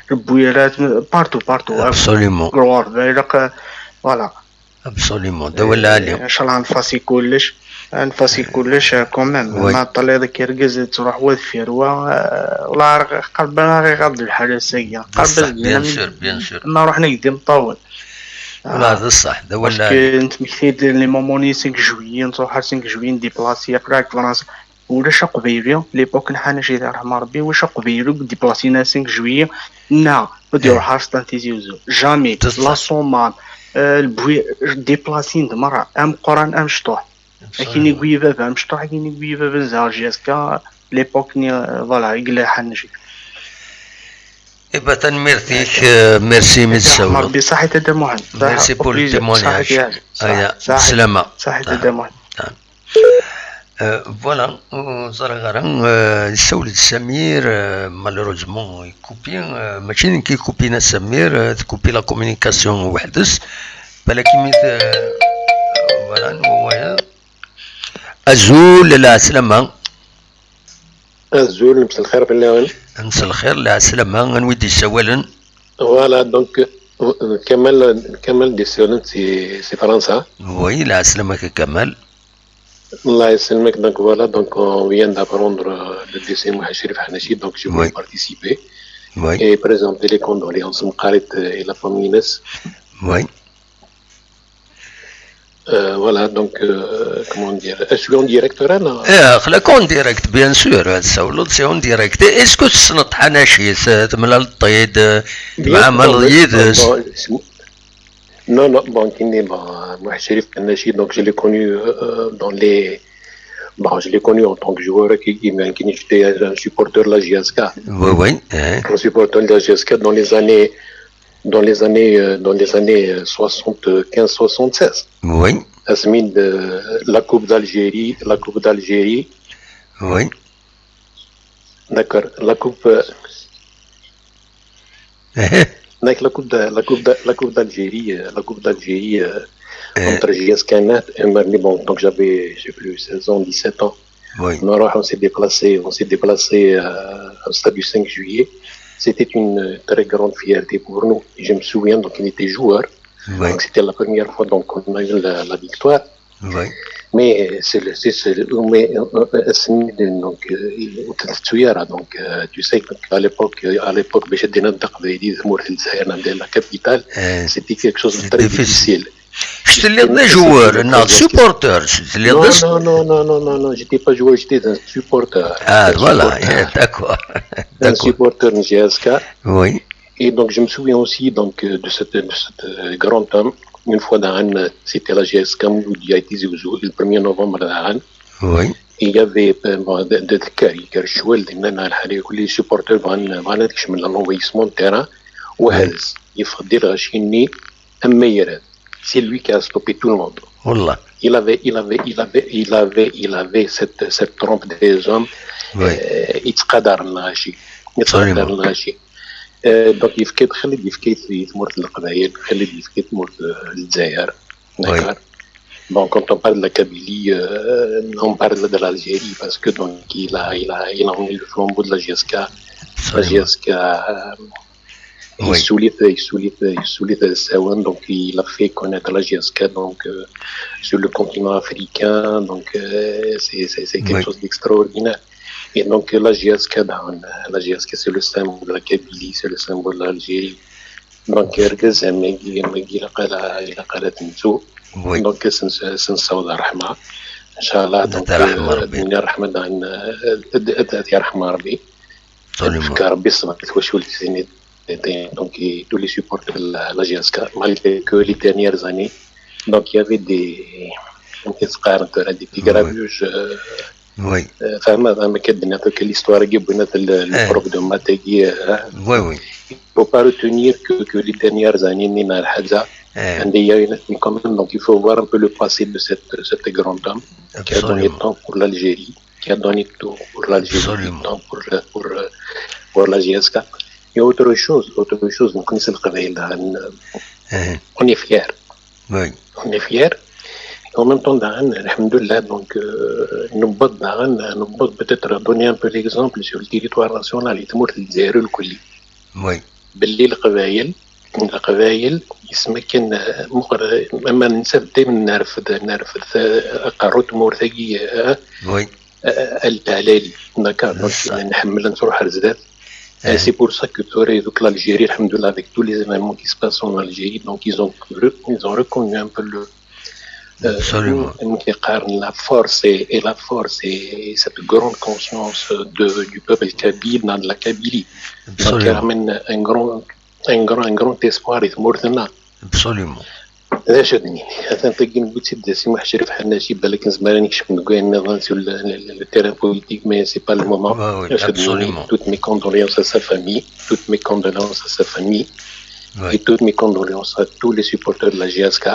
le Bouirat, partout, partout. Absolument. Grand Arvin, ilaq, voilà. Absolument. D awal lɛali. Eh, nchallah ad nfasi kullec. Ad nfasi kullec, eh, quand même. Oui. Ma taliḍ akka argaz ad truḥ wa deffir wa, eh, والله قرب أنا غير غض الحال الساقية. Bien sûr, bien sûr, bien sûr. ما نروح نقدم طول. Voilà, d ṣṣeḥ. D awal Parce lɛali. que نتمكتي دير les moments cinq juillet, نروح cinq juillet, نديبلاسي، يقراك فرنسا. ولاش اقبيلي، l'époque نحن شي رحمة ربي، واش اقبيلي ديبلاسينا cinq juillet، نا، ودير حرس تاع تيزي وزو. Jamais. بصح. La Somme، آه، البوي، ديبلاسين د مرة، ام قران، ام شطوح. كاين يقوي بابا، ام شطوح، كاين يقوي بابا، نزار جي اس كا، l'époque ني، آه، voilà، يقلا حنجي. Eh ben, tanemmirt-ik, euh, merci mi d-tsawleḍ. ربي صحيت هذا مهم. Merci pour le témoignage. Aya, صحيت. Salama. صحيت هذا مهم. Euh, voilà, ur ẓriɣ ara, euh, yessawel-d Samir, euh, malheureusement, ikupi, euh, mačči d nekk i ikupin a Samir, euh, tkupi la communication weḥd-s. Balak imi t-, euh, voilà, anwa wayeḍ. Azul, lɛeslama. Azul, mselxir fell-awen. Mselxir, lɛeslama, anwa i d-yessawalen? Voilà, donc, euh, Kamal, Kamal d-yessawalen si, si Fransa. Oui, lɛeslama-k a Kamal. Allah yesselmek, donc voilà, donc on vient d'apprendre euh, le décès Mohamed Cherif Hanachi, donc je voulais Oui. participer Oui. Et présenter les condoléances مقاريض et la famille. Oui. Euh, voilà, donc, euh, comment dire, est-ce qu'on direct là? Eh, خلاك en direct, bien sûr, c'est en direct. Est-ce que tu sais Hanachi, c'est ملالطيد, Bien, مع bon, مليد bon, bon, Non, non, bon, كيني, bon, Mohamed Cherif Hanachi, donc je l'ai connu euh, dans les. Bon, je l'ai connu en tant que joueur, qui, qui, mais qui j'étais un supporter de la J S K. Oui, oui. Hein. Un supporter de la J S K dans les années, dans les années, euh, dans les années euh, soixante-quinze soixante-seize. Oui, Asmine de la Coupe d'Algérie, la Coupe d'Algérie, oui. d'accord, la Coupe. euh, Eh, Avec la Coupe de, la Coupe de, la Coupe d'Algérie, euh, la Coupe d'Algérie euh, Eh. entre J S K et Nantes, et Marly, bon, donc j'avais, j'ai plus seize ans, dix-sept ans. oui. On, a- on s'est déplacé, on s'est déplacé euh, au stade du cinq juillet. C'était une très grande fierté pour nous. Je me souviens, donc il était joueur. Oui, Donc c'était la première fois donc on a eu la, la victoire. oui. Mais c'est le, c'est, c'est le, mais, euh, euh, c'est- donc, euh, il- donc, euh, tu sais, à l'époque, à l'époque, باش دينا نطق بيدي ثمورة الجزائر, la capitale, Eh, c'était quelque chose de c'est très difficile. difficile. C'était des joueurs, non, supporters, c'était Non, des... non, non, non, non, non, non, j'étais pas joueur, j'étais un supporter. Ah, Un voilà, supporter. eh, d'accord. Un D'accord. Supporter de J S K. Oui, Et donc, je me souviens aussi donc, euh, de cette, de cette euh, grand homme. Une fois dans un, c'était la J S K Mouloudia Tizi Ouzou, le premier novembre dans un. oui, Il y avait euh, bon, de, de, de, il y a Chouel, des nanas, les supporters, van, van, l'envahissement de terrain. وهز يفضل غاشيني أما يراد. C'est lui qui a stoppé tout le monde. والله. Il avait, il avait, il avait, il avait, il avait cette, cette trompe des hommes. Oui. Euh, يتقدر الغاشي. يتقدر Absolument. الغاشي. Euh, donc يفكيت خليد يفكيت في ثمورة القبايل, خليد يفكيت ثمورة الجزائر. Oui. D'accord. Donc quand on parle de la Kabylie, euh, on parle de l'Algérie parce que donc il a, il a, il a emmené le flambeau de la J S K. La Absolument. J S K euh, Oui. يسولي يسولي يسولي الساوان, donc il a fait connaître la J S K donc euh, sur le continent africain, donc euh, c'est c'est c'est quelque Oui. chose d'extraordinaire. Et donc la J S K, ben, la J S K c'est le symbole de la Kabylie, c'est le symbole de l'Algérie. Donc ركز ماكي ماكي لقى لقى تنسو. Oui. Donc سنساو الرحمة إن شاء الله. Donc يرحم ربي. الدنيا الرحمة دعنا يرحم ربي. Absolument. Parce que ربي الصبر توشول تزيني. Donc tous les supporters de la, la J S K, malgré que les dernières années, donc il y avait des des petits grabuges. Euh, Oui, euh, فاهمة فاهمة كدنا في l'histoire كي بغينا في le le Eh. groupe de maths كي, euh, oui, oui. Il faut pas retenir que, que les dernières années, نينا الحاجة, Eh, and il y a une, quand même, donc il faut voir un peu le passé de cette, de cet grand homme qui a donné Absolument. Tant pour l'Algérie, qui a donné tout pour l'Algérie, Absolument. Tant pour, pour, pour la J S K. Et autre chose, autre chose, donc, c'est le travail là, Eh, on est fiers. Oui. On est fiers. Et en même temps, داغن, الحمد لله, donc, euh, نبض داغن, نبض peut-être donner un peu l'exemple sur le territoire national, يتمر الجزائر الكل. Oui. باللي القبايل القبايل يسمى كان مقر ما ننسى دائما نرفد نرفد قارو تمورثاكي Oui. التعلالي هكا. صح. نحمل نروح لزداد. Eh. C'est pour ça que ثورة دوك l'Algérie, الحمد لله, avec tous les événements qui se passent en Algérie, donc ils ont, ils ont reconnu un peu le, euh, Absolument. كيقارن la force et, et la force et cette grande conscience de, du peuple kabyle dans la Kabylie. Donc, Absolument. يعمل un grand, un grand, un grand espoir في ثمورتنا. Absolument. هذا شدني. هذا نتقي نقول سيدي سي محمد شريف حناشي, بالك نزمر نكشف نقول نظن sur le, le, le terrain politique, mais c'est pas le moment. Ah oui, هذا شدني. Absolument. Toutes mes condoléances à sa famille, toutes mes condoléances à sa famille, Oui. et toutes mes condoléances à tous les supporters de la J S K.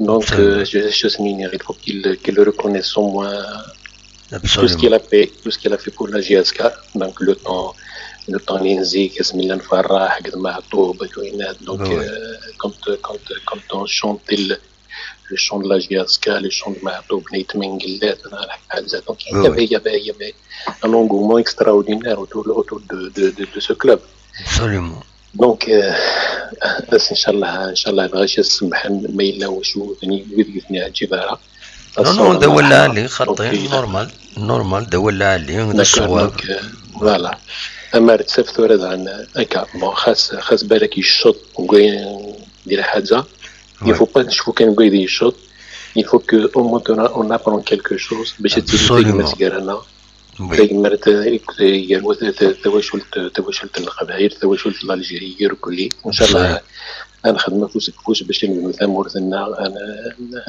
Donc, Absolument. euh, je, je suis, il faut qu'ils qu'ils le reconnaissent au moins tout ce Absolument. qu'il a fait, tout ce qu'il a fait pour la J S K. Donc, le temps, le temps Lindsay, Kasmilan Farah, Matou, Batouinat. Donc, Oui, oui. euh, quand, quand, quand on chantait le, le chant de la J S K, le chant de Matou, Bnei Tmenguillet, donc, il y Oui, avait, il y avait, il y avait un engouement extraordinaire autour, autour de, de, de, de ce club. Absolument. Donc, euh, بس إن شاء الله, إن شاء الله, باش يسمح ما إلا وشو, يعني, يجيب على. Non, non, d awal lɛali, xaṭi, normal, normal, d awal lɛali, d ṣṣwab. Donc, euh, voilà. Amar d-taf tura daɣen, akka, bon, xas, xas balak yecceḍ deg wayen, di lḥaǧa, il faut pas necfu kan deg wayen yecceḍ, il faut que au moins on, on apprend quelque chose, bac ad tili tagmat gar-aneɣ. Tagmert, gar tawacult, tawacult n Leqbayel, tawacult n Lalǧiri, irkelli. Ncallah, ad nexdem afus deg ufus bac ad nebnu tamurt-nneɣ, ad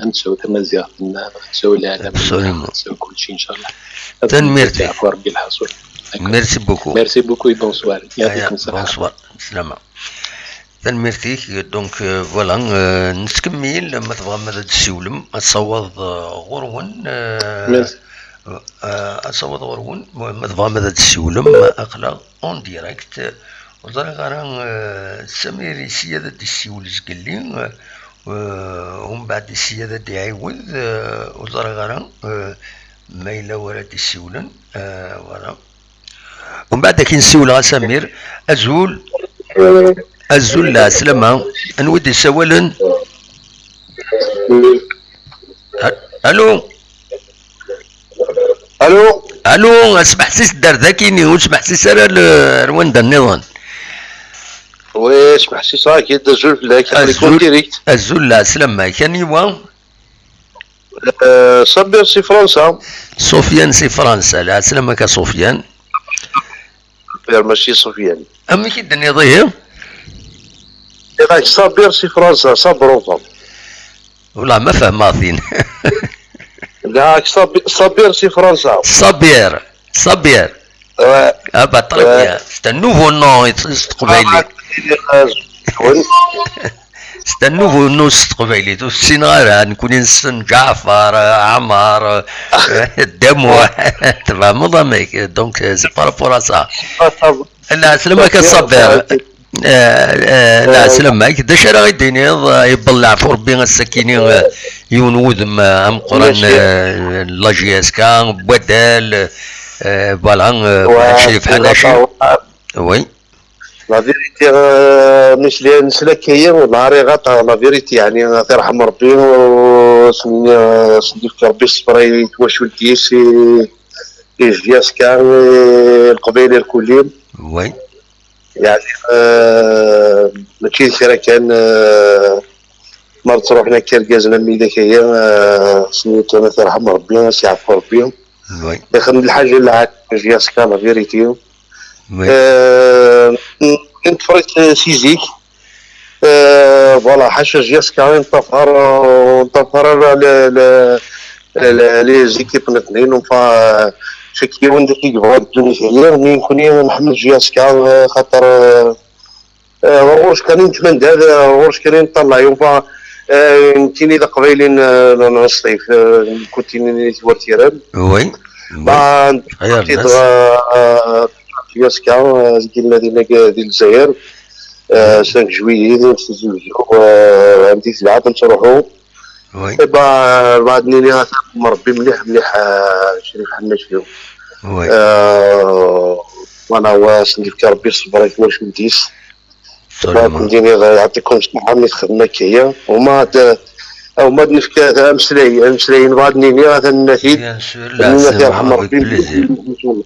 nesɛu tamaziɣt-nneɣ, ad nesɛu lɛalam-nneɣ, ad nesɛu kulci, ncallah. Tanemmirt-ik. Merci beaucoup. Merci beaucoup et bonsoir. Yɛṭikum ṣṣeḥḥa. Bonsoir. Slama. Tanemmirt-ik. Donc, euh, voilà, euh, nettkemmil, ma tebɣam ad d-tessiwlem, ad sawaḍ, euh, ɣur-wen, euh, euh, ad sawaḍ ɣur-wen, ma tebɣam ad d-tessiwlem, aql-aɣ en direct. Ur ẓriɣ ara, euh, Samir yessi ad d-yessiwel zgelli, euh, umbeɛd yessi ad d-iɛiwed, euh, ur ẓriɣ ara, euh, ma yella wara d-yessiwlen, euh, voilà. Umbeɛd ad k-in-siwleɣ a Samir. Azul. Azul, lɛeslama. Anwa i d-yessawalen? A-, alo? Alo? Alo, smeḥsis-d ar dakini, ur smeḥsis ara l-, ar wanda nniḍen. Oui, smeḥsiseɣ-ak-id, azul fell-ak, aql-ik en direct. Azul, lɛeslama-k. Aniwa? Euh, Sabir si Fransa. Sofiane si Fransa. Lɛeslama-k a Sofiane. Sabir, mačči Sofiane. Amek i d-tenniḍ ihi? Nniɣ-ak Sabir si Fransa, Sabir enfin. Wala ma fehmeɣ tin. Nniɣ-ak Sabi-, Sabir si Fransa. Sabir, Sabir. Ouais. Ah bah, très bien. C'est un nouveau nom s teqbaylit. C'est un nouveau nom s teqbaylit. Ur ssineɣ ara, nekkni nessen Ǧaɛfar, Ɛmar, Damuḥ. Tfehmeḍ amek? Donc, euh, c'est par rapport à ça. Lɛeslama-k a Sabir. Euh, euh, lɛeslama-k. D acu ara yi-d-tiniḍ, euh, yebbeḍ leɛfu Rebbi ass-akini, euh, yiwen wudem, euh, ameqqran, euh, n la J S K, n wadal, euh, voilà, euh, Mouhamed Chérif Hanachi. Oui. La vérité, euh, nesla akka-yi, la vérité, yeɛni, ad t-yerḥem Rebbi, euh, s-, euh, s-, ad yefk Rebbi ṣṣber i twacult-is, i, i J S K, i Leqbayel irkelli. Oui. Yeɛni, euh, mačči d kra kan, euh, ma ttruḥen akka irgazen am widak-aya, euh, s-, ad t-yerḥem Rebbi, ad s-yeɛfu Rebbi. Oui. Ixdem lḥaǧa lɛali, J S K, la vérité. Oui. Euh, neṭṭfer-it si zik. Euh, voilà, ḥaca J S K i neṭṭafar, euh, neṭṭafar ara le, le, le, les équipes n tnin, enfin, euh, chaque yiwen d acu yebɣa ddunit-agi, mais nekkni nḥemmel J S K, euh, xaṭer, euh, euh, ɣur-s kan i nettmandad, euh, ɣur-s kan i neṭṭallay, enfin, euh, nekkini d aqbayli n, n, n Sṭif, euh, nekkni n At Wertiran. Oui. Bah, J S K, euh, deg yimadinan di Lezzayer, euh, cinq juillet, di Tizi Wezzu, euh, anda i telɛab, nettruḥu. Oui. Eh ben, lbaɛd nini atan Rebbi mliḥ, mliḥ, euh, Crif Ḥennaci. Oui. Euh, voilà, wa sen-yefka Rebbi ṣṣber i twacult-is. Absolument. Ma kent-iniɣ, yeɛṭikum ṣṣeḥḥa mi txedmem akka-ya. Uma d-, uma d-nefka ameslay, ameslay nebɣa ad d-nini, atan nna-t-id. Bien sûr, nna-t yerḥem Rebbi.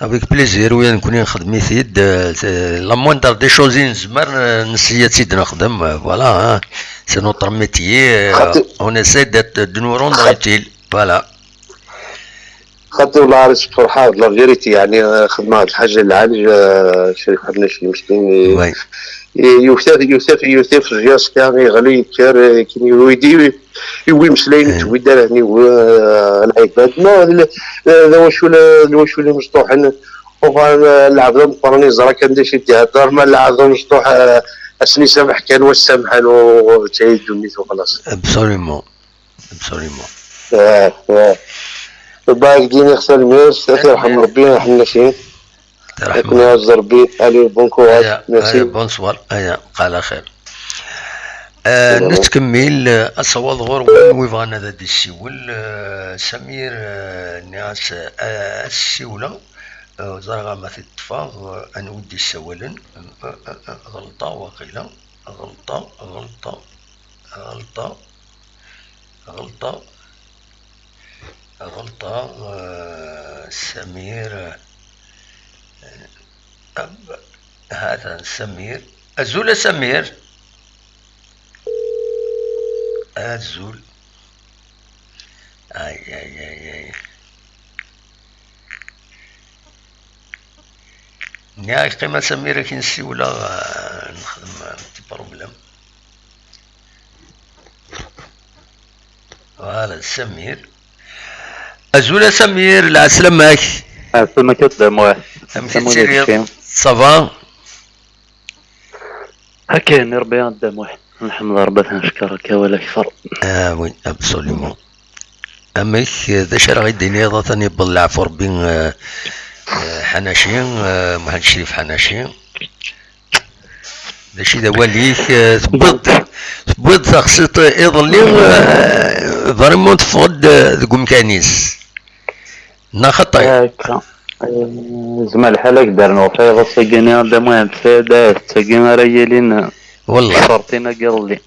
Avec plaisir, oui, nekkni nxeddem-it-id. Euh, c'est la moindre des choses i nezmer, euh, nessi ad tt-id-nexdem, euh, voilà, hein. C'est notre métier, euh, on essaie d'être, de nous rendre utile, voilà. Xaṭi, والله راني فرحان، la vérité، يعني، آه، خدمة هاد الحاجة العالج، آه، شريف عبد النشي مسكين، ي-، ي-، يثاف، يثاف، يثاف جياس كان يغلي يكر، آه، كي يويدي، يوي مسلاين تويد راه نيو، آه، العباد. ما ال-، آه، ذا وشو لا، ذا وشو اللي مشطوحين. وفان، آه، العبد المقرني زرا كان ديش يديها الدار، ما العبد المشطوح، آه، اسني سامح كان والسامحان وتعيد دونيت وخلاص. Absolument. Absolument. آه، آه. باك ديني خسر ميرس، يرحم ربي، حنا فين. ترحم. يكون يعز ربي. Allez, bon courage. Merci. Bonsoir. Aya, qala xir. Euh, nettkemmil, euh, asawaḍ ɣur-wen, wi bɣan ad d-issiwel, euh, Samir, euh, nniɣ-as, euh, ad ssiwleɣ, euh, ẓriɣ ma t-id-ṭṭfeɣ, euh, anwa i d-issawalen, euh, euh, euh, ɣelṭeɣ waqila, ɣelṭeɣ, ɣelṭeɣ, ɣelṭeɣ, ɣelṭeɣ. غلطة. آه، سمير، آه، أب-، هذا سمير. أزول سمير. أزول. آي، آي، آي، آي. نيا قيمة سمير كي نسيولا، آه، نخدم، آه، بتي بروبليم. Voilà, Samir. Azul a Samir, lɛeslama-k. Ɛeslama-k a Dda Muḥ. Amek i tettiliḍ? Ça va? Akka, Ṛebbi a Dda Muḥ. Nḥemd Ṛebbi, ad t-neckeṛ akka wala akteṛ. Ah oui, absolument. Amek, d acu ara ɣ-d-tiniḍ, atan yewweḍ leɛfu Ṛebbi, eh, eh, Ḥanaci, eh, Muḥend Crif Ḥanaci? D acu i d awal-ik? Eh, tewwiḍ-d, tewwiḍ-d taxsiṭ iḍelli, eh, vraiment teffeɣ-d, eh, deg umkan-is. Neɣ xaṭi? Akka. Eh, zma lḥal ad k-d-rnuɣ tayeḍ ass-agi-nni, a Dda Muḥend Saɛid, ahat d tagi ara yilin, eh, Wallah. Ṣṣertin-agi iḍelli.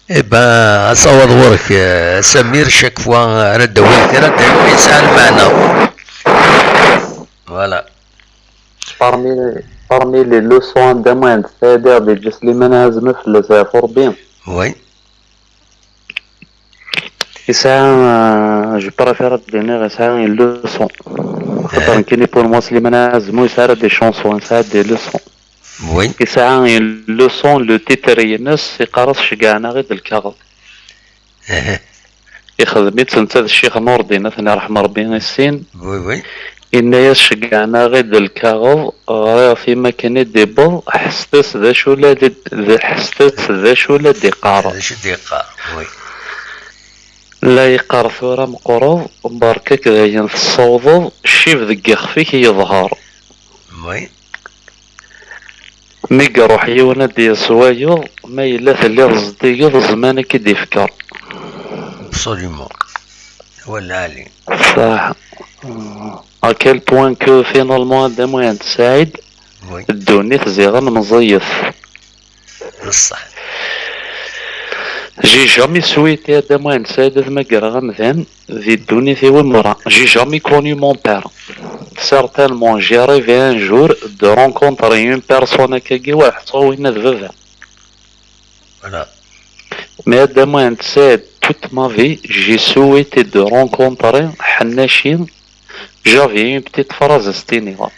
Eh ben, asawaḍ ɣur-k, eh, Samir, chaque fois ara d-awiɣ kra, dayma yesɛa lmeɛna. Voilà. Parmi, parmi les leçons, a Dda Muḥend Saɛid, i ɣ-d-yeǧǧa Sliman Ɛazem, fell-as yeɛfu Ṛebbi. Oui. Yesɛa, euh, je préfère ad d-iniɣ, yesɛa une leçon. Xaṭer nekkini, pour moi, Sliman Ɛazem ur yesɛi ara des chansons, yesɛa des leçons. Oui. Yesɛa une leçon, le titre-ines, yeqqar-as ceggɛen-aɣ-id lkaɣeḍ. Ixdem-itt netta d Ccix Nurdin, ad ten-iṛḥem Ṛebbi, i sin. Oui, oui. Yenna-yas ceggɛen-aɣ-id lkaɣeḍ, ɣriɣ-t i makken i d-iwweḍ, ḥesset-as d acu la d, d, ḥesset-as d acu la d-iqqar. D acu d-iqqar, oui. La yeqqar tura meqqreḍ, berka-k d ayen tessawḍeḍ, ccib deg ixef-ik yeḍher. Oui. Mi iruḥ yiwen ad d-yas wayeḍ, ma yella telliḍ zeddigeḍ, zzman ad k-id-ifker. Absolument. Wala Ali. Saḥ. À quel point que finalement, a Dda Muḥend Saɛid, oui, ddunit ziɣen meẓẓiyet. D ṣṣeḥ. J'ai jamais souhaité, a Dda Muḥend Saɛid, ad magreɣ amdan di ddunit-iw imra. J'ai jamais connu mon père. Certainement, j'ai rêvé un jour de rencontrer une personne akkagi, wa ḥettɣ winna d baba. Voilà. Mais a Dda Muḥend Saɛid, toute ma vie, j'ai souhaité de rencontrer Ḥannaci. J'avais une petite phrase à s-iniɣ.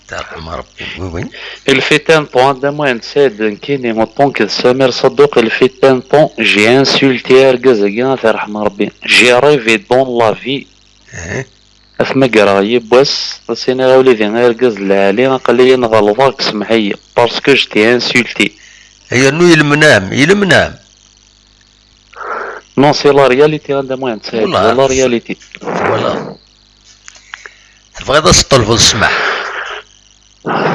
Tarḥem Ṛebbi. Oui, oui. Il fut un temps, a Dda Muḥend Saɛid, nekkini, en tant que Samir Saddouq, il fut un temps, j'ai insulté argaz-agi, ad t-iṛḥem Ṛebbi. J'ai rêvé dans la vie. Eh. Ad t-magreɣ yiwwas, ad s-iniɣ a wlidi, argaz lɛali, aql-iyi ɣelḍeɣ, semmeḥ-iyi, parce que je t'ai insulté. Yernu yelmen-am, yelmen-am. Non, c'est la réalité, a Dda Muḥend Saɛid, c'est la réalité. Voilà. Tebɣiḍ ad s-tṭelbeḍ ssmaḥ?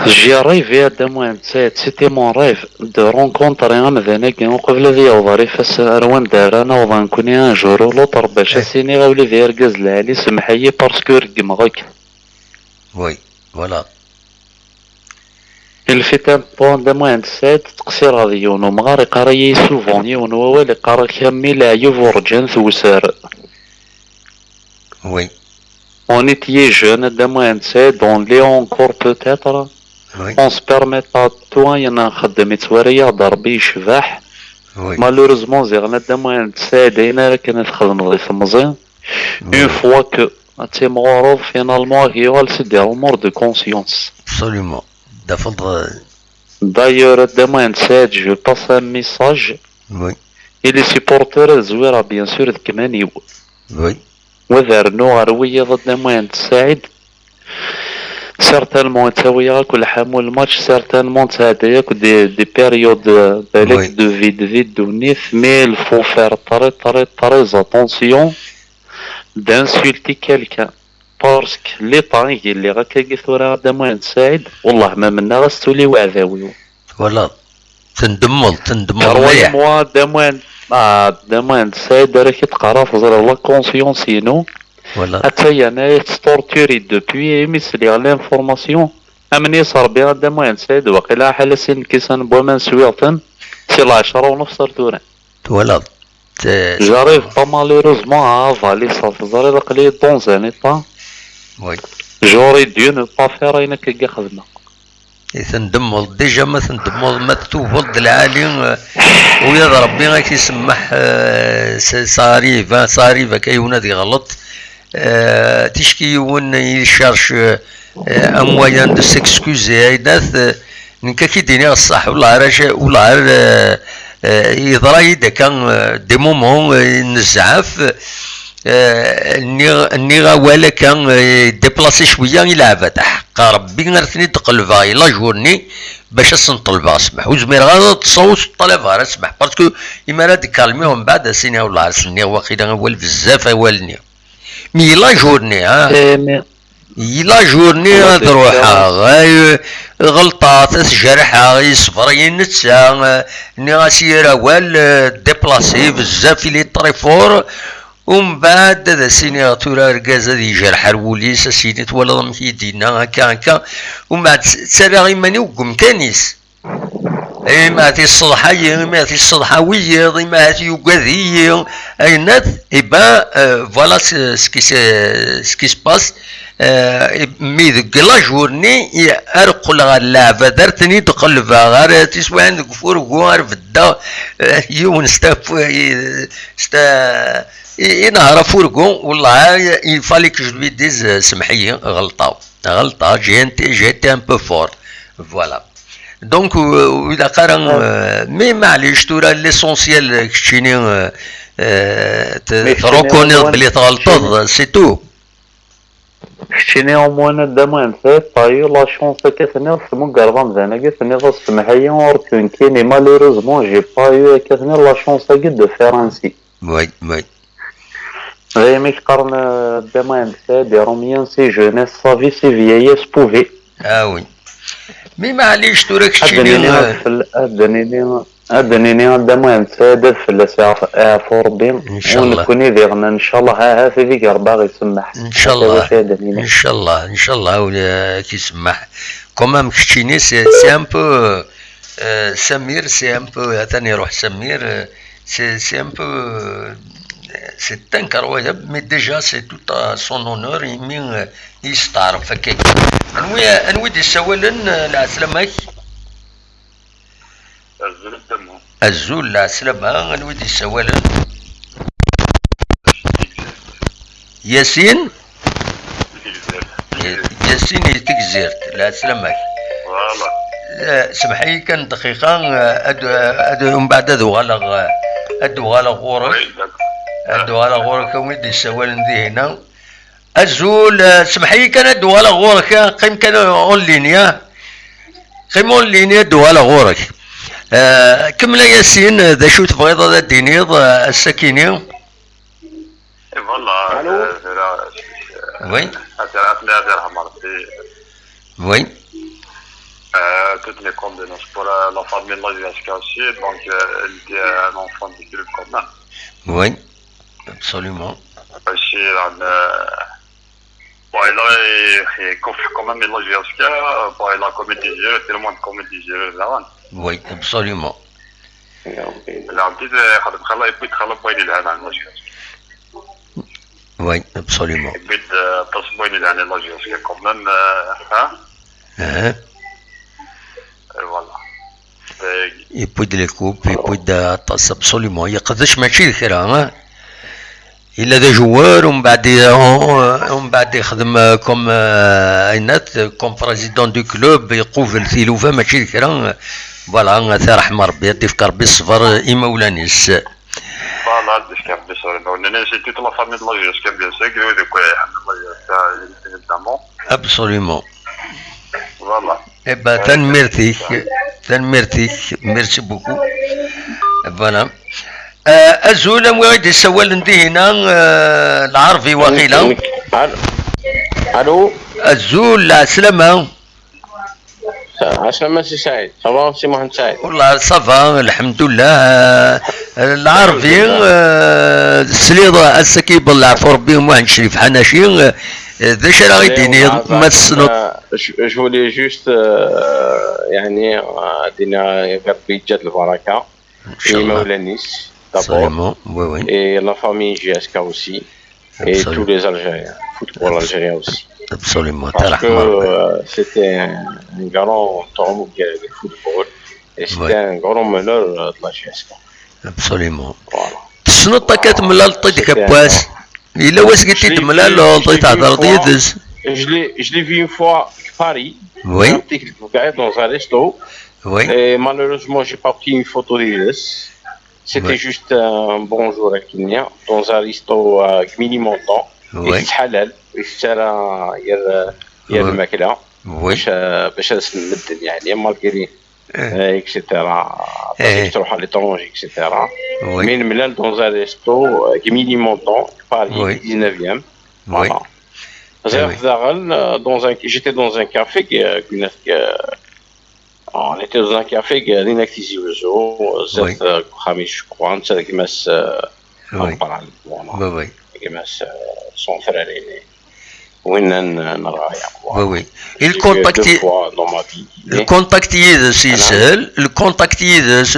J'ai rêvé, a Dda Muḥend Saɛid, c'était mon rêve, de rencontrer amdan-agi uqbel ad yaweḍ ar ifassen, ar wanda ara naweḍ nekkni un jour ou l'autre, bac ad s-iniɣ a wlidi, argaz lɛali, semmeḥ-iyi parce que reggmeɣ-k. Oui, voilà. Il fut un temps, a Dda Muḥend Saɛid, ttqessireɣ d yiwen umɣar, iqqar-iyi souvent yiwen wawal, iqqar-ak a mmi leɛyub urǧan tewser. Oui. On était jeune, a Dda Muḥend Saɛid, on l'est encore peut-être. Oui. On se permettait tout, ayen nxeddem yettwara-yaɣ-d Ṛebbi yecbeḥ. Oui. Malheureusement, ziɣen a Dda Muḥend Saɛid, ayen ara kan ad txedmeḍ di temẓi. Oui. Une fois que ad timɣureḍ, finalement, ad yuɣal c'est des remords de conscience. Absolument. Tafeḍ, euh, D'ailleurs, a Dda Muḥend Saɛid, je passe un message. Oui. I les supporters ad zwireɣ, bien sûr, deg iman-iw. Oui. Wa ad rnuɣ ɣer wiyaḍ, a Dda Muḥend Saɛid. Certainement, ttawiɣ akk lḥamu lmatch, certainement, ttɛeddayeɣ akk des, des périodes, euh, balak, oui, de vide, vide ddunit, mais il faut faire très, très, très attention d'insulter quelqu'un. Parce que l'état i lliɣ akkagi tura, a Dda Muḥend Saɛid, wellah ma mennaɣ-as tuli uɛdaw-iw. Twalaḍ? Tendemmeḍ, tendemmeḍ mliḥ. Croyez-moi, a Dda Muḥend, ah, a Dda Muḥend Saɛid, ara k-id-qqareɣ, teẓriḍ la conscience-inu. Voilà. Atta yan, ay tettorturi depuis imi sliɣ l'information. Amen-is Ṛebbi, a Dda Muḥend Saɛid, waqila ḥala sin lkisan n waman swiɣ-ten, si lɛecṛa u nefṣ ar tura. Twalaḍ? J'arrive pas malheureusement à avaler ça, teẓriḍ aql-iyi dans un état. Oui. J'aurais dû ne pas faire ayen akka i xedmeɣ. I tendemmeḍ déjà, ma tendemmeḍ, ma tubuḍ-d lɛali, euh, u yad Rebbi ad k-isemmeḥ, euh, ça arrive, hein, ça arrive akka yiwen ad iɣelṭ. Euh, ticki yiwen il cherche, euh, un moyen de s'excuser, aydat, euh, nekk ad k-id-iniɣ ṣṣeḥ, wellah ar, wellah ar, euh, euh, yeḍra-yi-d akka, euh, des moments, euh, n zzɛaf, euh, nniɣ, nniɣ awal akka, euh, déplacé cwiya i leɛbad. Ḥeqqa Rebbi ar ten-id-qelbeɣ i la journée bac ad sen-ṭelbeɣ ssmaḥ. Ur zmireɣ ara ad ṭṭseɣ ur s-ṭṭalabeɣ ara ssmaḥ. Parce que imi ara d-kalmiɣ mbeɛd ad s-iniɣ wellah ar s-nniɣ waqila awal bezzaf awal-nni. Mi la journée, hein. Eh, mais i la journée ad ruḥeɣ, ay, ɣelṭeɣ, ad t-jerḥeɣ, yeṣber-iyi netta, eh, nniɣ-as yir awal, eh, déplacé bezzaf, il est très fort. Umbeɛd ad as-iniɣ tura argaz ad yejreḥ ar wul-is, ad s-yini twalaḍ amek i d-yenna akka, akka. Umbeɛd s-, ttarraɣ iman-iw deg umkan-is. Imi ahat yesseḍḥa-yi, imi ahat yesseḍḥa wiyiḍ, imi ahat yugad-iyi, ayennat, eh ben, euh, voilà ce, ce qui se, ce qui se passe. Euh, mi deg la journée, i-, ar qqleɣ ɣer leɛbad, ar ten-id-qelbeɣ, ar tiswiɛin deg ufurgu, ar beddeɣ, euh, yiwen s ta-, s ta-, i-, inehher afurgu, wellah, il fallait que je lui dise, euh, semmeḥ-iyi, ɣelṭeɣ, ɣelṭeɣ, j'ai été, j'ai été un peu fort. Voilà. Donc, euh, ur ilaq ara, euh, mais maɛlic tura, l'essentiel, euh, keččini, euh, euh, te-, mais tettṛukuniḍ belli tɣelṭeḍ, c'est tout. Keččini au moins a Dda Muḥend, t'as eu la chance akka tenniḍ, tmugreḍ amdan-agi, tenniḍ-as semmeḥ-iyi ur k-nekkini, malheureusement, j'ai pas eu akka tenniḍ la chance-agi de faire ainsi. Oui, oui. D ayen i k-qqaren, euh, Dda Muḥend Saɛid, Iṛumyen si jeunesse, sa vie si vieillesse, pouvez. Ah oui. Mi maɛlic tura keččini, ad d-nini, euh, ad fell-, ad d-nini, ad d-nini a Dda Muḥend Saɛid ad fell-as iɛef-, iɛfu Rebbi. Incallah. U nekkni diɣen, incallah, ahat ad ig Rebbi ad ɣ-isemmeḥ. Incallah. Acu ad d-nini? Incallah, incallah, ad k-isemmeḥ. Quand même, keččini, c'est, c'est un peu, euh, euh, Samir, c'est un peu, atan iruḥ Samir, euh, c'est, c'est un peu, euh, c'est incroyable, mais déjà, c'est tout à son honneur, imi, euh, yesteɛref akka. Anwi, anwi d-isawalen, euh, lɛeslama-k? Azul a Dda Muḥend. Azul, lɛeslama, anwi d-isawalen? Yasin? Yasin i Tegzirt, lɛeslama-k. Voilà. Eh, semmeḥ-iyi kan dqiqa, eh, ad, ad, umbeɛd ad uɣaleɣ, eh, ad uɣaleɣ ɣur-k. Oui, d'accord. Ad uɣaleɣ ɣur-k, a wi d-yessawalen dihina. Azul, eh, semmeḥ-iyi kan ad uɣaleɣ ɣur-k, eh, qqim kan en ligne, eh. Qqim en ligne, ad uɣaleɣ ɣur-k. Eh, kemmel a Yasin, eh, d acu tebɣiḍ ad d-tiniḍ, eh, ass-akini? Et voilà, allô? Euh, voilà, euh, oui. Euh, oui. Euh, toutes mes condoléances pour la, la famille de la J S K aussi, donc, euh, il était un enfant du club quand même. Oui, absolument. Aussi, euh, bon, il a, il, il coffre quand même, il a joué au Oscar, bon, il a commis des erreurs, tellement de commis des erreurs, là. Oui, absolument. Là, on peut, euh, خدم خلا، يبغي يدخل بوين الهنا المشكل. Oui, absolument. يبغي، آه، تصبين يعني la J S K quand même, آه، ها؟ اها. Et voilà. Et puis de les coupes, et puis de aṭas, absolument. Yeqdec mačči d kra, hein? Il a des joueurs, ومن بعد ي-، ومن بعد يخدم, euh, comme, euh, أينات, comme président du club, يقوبل tilufa, mačči d kra. Voilà, ata ṛeḥma Ṛebbi, ad d-ifk Ṛebbi ṣṣber i imawlan-is. Voilà, ad d-ifk Ṛebbi ṣṣber i imawlan-is, et toute la famille de la J S K, bien sûr, que ذاك يحمل la J S K, évidemment. Absolument. Voilà. Eh ben, tanemmirt-ik, tanemmirt-ik, merci beaucoup. Voilà. Euh, azul, am wi i d-yessawalen dihina, euh, lɛerbi waqila. Allô? Allô? Azul, lɛeslama. Ɛeslama Si Saɛid. Ça va, Si Muḥend Saɛid? Wallah, ça va, lḥemdullah. Euh, lɛerbi, euh, tesliḍ ass-agi belleɛ ɣef Ṛebbi Muḥend Crif Ḥanaci, euh, d acu ara ɣ-d-tiniḍ, ma tessneḍ? Euh, je, je voulais juste, euh, يعني, euh, ad d-iniɣ, euh, Ṛebbi yeǧǧa-d lbaraka i imawlan-is. d'abord, absolument, oui, oui, et la famille J S K aussi, et tous les Algériens, football algérien aussi. Absolument. Parce que euh, c'était un, un grand tournoi de football, et c'était un grand meneur euh, de la J S K. Absolument. Voilà. Tessneḍ akka temlaleḍ-t-id kawwas? Yella wasmi t-id-temlaleḍ, i thedreḍ yid-s? Je l'ai, je l'ai vu une fois à Paris. Oui. Dans un resto. Oui. Et malheureusement, j'ai pas pris une photo yid-s. C'était juste un bonjour à Kenya, dans un resto à Gmini Montant. Oui. Yessetḥalal, yessetḥalal, il y a, il y a de الماكلة. Oui. باش باش المدن يعني مالغري اكسيتيرا. باش تروح على ليترونجي اكسيتيرا. Oui. Mais نملال dans un resto, Gmini Montant, Paris, dix-neuvième. Voilà. J'étais dans un café, on était dans un café, Dinactizi Ozo, Zet Khamish, je crois, c'est avec Gmas Ampran. Oui, oui. Gmas, son frère aîné. Oui, oui. Et le contact, le contact yid-s, le contact yid-s,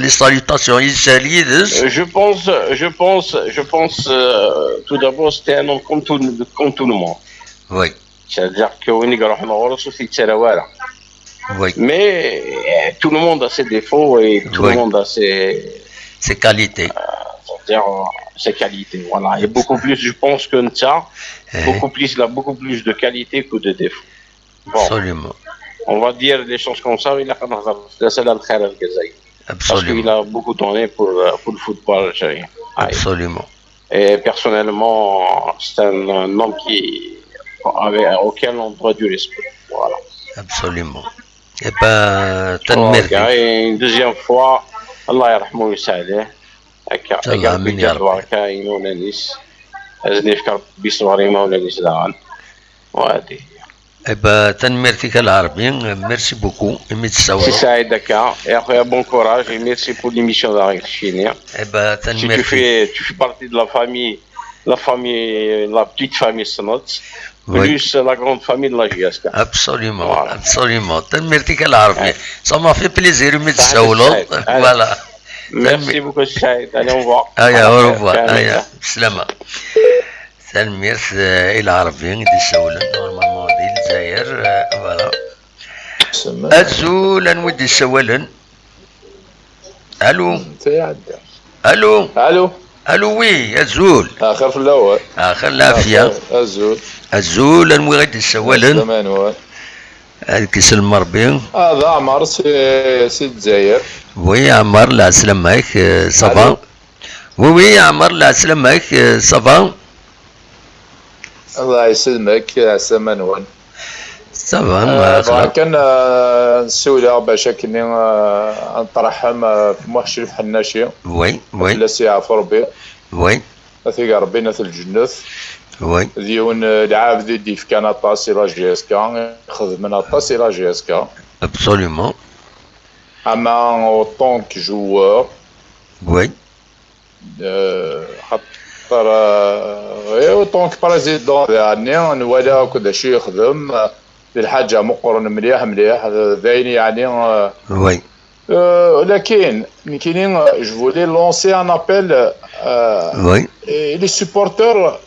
les salutations, yid-s. Je pense, je pense, je pense, euh, tout d'abord, c'était un homme comme tout, comme tout le monde. Oui. C'est-à-dire que win i iruḥen ɣur-s ur t-yettara wara. Oui. Mais euh, tout le monde a ses défauts et tout le monde a ses, ses qualités. Euh, c'est-à-dire euh, ses qualités, voilà. Et beaucoup plus, je pense que netta, beaucoup plus, il a beaucoup plus de qualités que de défauts. Bon. Absolument. On va dire les choses comme ça, il a quand même fait ça, le khair al-Gazaï. Parce qu'il a beaucoup donné pour, euh, pour le football algérien. Absolument. Et personnellement, c'est un, un homme qui, avec, auquel on doit du respect. Voilà. Absolument. Eh ben, tanemmirt. Et une deuxième fois, Allah yarham wa yasɛid. Akka, amin ya Rabbi. Ad nefk Rebbi ṣṣber i imawlan-is daɣen. Wa hadi. Eh ben, tanemmirt-ik a Lɛerbi, merci beaucoup imi d-tessawleḍ. C'est ça, d'accord. Et après, bon courage et merci pour l'émission d'Aric Chini. Eh ben, tanemmirt-ik. Tu fais, tu fais partie de la famille, la famille, la petite famille Snot, plus la grande famille de la J S K. Absolument, absolument. Tanemmirt-ik a Lɛerbi. Ça m'a fait plaisir imi d-tessawleḍ. Voilà. Merci beaucoup, Saïd. Allez, au revoir. Allez, au revoir. Allez, bislama. Tanemmirt i Lɛerbi i d-isawlen, normalement di Lezzayer, voilà. Azul, anwa i d-isawalen? Alu? Alu? Alu? Alu, oui, azul. Axir fell-awen. Axir lɛafya. Azul. Azul, anwa i d-isawalen? Ad k-isellem Rebbi. Ah, d Ɛmer si, si Lezzayer. Oui, Ɛmer, lɛeslama-k, euh, ça va? Oui, oui, Ɛmer, lɛeslama-k, euh, ça va? Allah yesselmek, lɛeslama-nwen. Ça va, bɣa kan euh, nsiwleɣ bac akkenni euh, ad nṭerḥem euh, ɣef Muḥ Crif Ḥennaci. Oui, oui. Fell-as yeɛfu Rebbi. Oui. Ad t-ig Rebbi n at lǧennet. Oui. D yiwen euh, lɛabd i d-yefkan aṭas i la J S K, ixedmen aṭas i la J S K. Absolument. Ama en tant que joueur. Oui. Euh, xaṭer euh, en tant que président, yeɛni nwala akk d acu yexdem. D lḥaǧa meqqren mliḥ mliḥ. D ayen yeɛni euh, oui. Euh, lakin nekkini euh, je voulais lancer un appel euh, oui. Et les supporters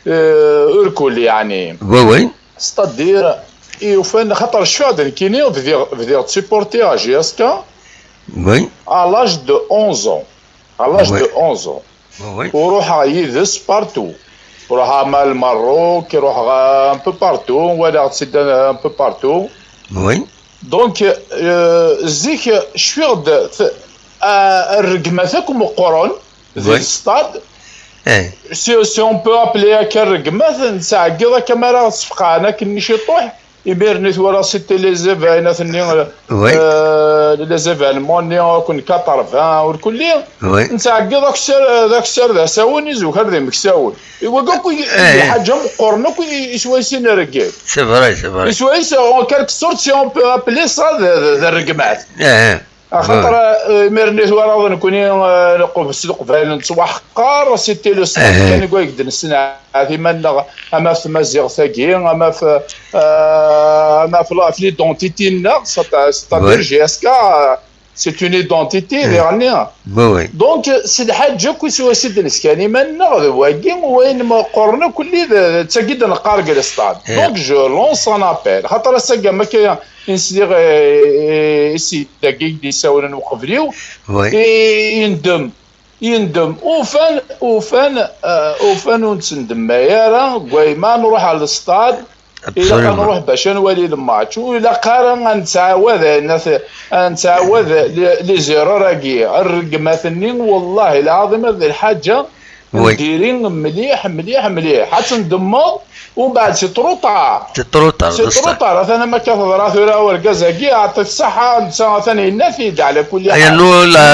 euh, irkul yeɛni. Oui, oui. C'est-à-dire, i ufan, xaṭer cfiɣ-d nekkini bdiɣ, bdiɣ ttsupportiɣ J S K oui. À l'âge de onze ans. À l'âge oui. De onze ans. Oui, oui. U ruḥeɣ yid-s partout. Ruḥeɣ ama Lmerruk, ruḥeɣ un peu partout, walaɣ-tt-id un peu partout. Oui. Donc, euh, zik, cfiɣ-d t- euh, rregmat akk meqqren di oui. Stade. Eh. Si, si on peut appeler akka rregmat, nettɛeggiḍ akka mi ara ɣ-sfeqɛen akken ciṭuḥ. Imiren i twalaḍ si télé les événements-nni, oui. Euh, les événements-nni akk n quatre-vingts ur kulli. Oui. Nettɛeggiḍ akessar, d akessar d asawen, izukar d imeksawen. I wagi akk i- eh. Lḥaǧa meqqren akk i- i swayes i nreggel. C'est vrai, c'est vrai. I swayes, en quelque sorte, si on peut appeler ça d, d, d rregmat. Eh. Axaṭer euh, imiren i twalaḍ nekkni euh, leqb- s leqbayel nettwaḥqar, c'était le stade eh. Kan i wayeg d-nessenɛat iman-nneɣ, ama ɣef tmaziɣt-agi, ama ɣef euh, ama ɣef la- ɣef l'identité-nneɣ, c'est-à-dire oui. J S K euh, C'est une identité, diɣenni. Donc, c'est lḥaǧa akk i s wass i d-neskan iman-nneɣ d wagi, wayen meqqren akk-nni d, d tagi d-neqqar deg lestad. Donc, je lance un appel. Xaṭer ass-agi, am akka i n-sliɣ, eh, eh, i ssid-agi i d-yessawlen uqbel-iw, i, yendem, yendem. Ufan, ufan, eh, ufan ur nettendemmay ara, deg wayma nruḥ ɣer lestad, ilaq ad nruḥ bac ad nwali lmatch. Ur ilaq ara ad nettɛawad ayen at-, ad nettɛawad les, les erreurs-agi. Rregmat-nni, wallahi lɛaḍim, ad d lḥaǧa n diri mliḥ, mliḥ, mliḥ. Ad tendemmeḍ, umbeɛd c'est trop tard. C'est trop tard, c'est trop tard. Atan am akka teḍra tura urgaz-agi, aɛṭi-t ṣṣeḥḥa, netta atan yenna-t-id ɛla kulli ḥal.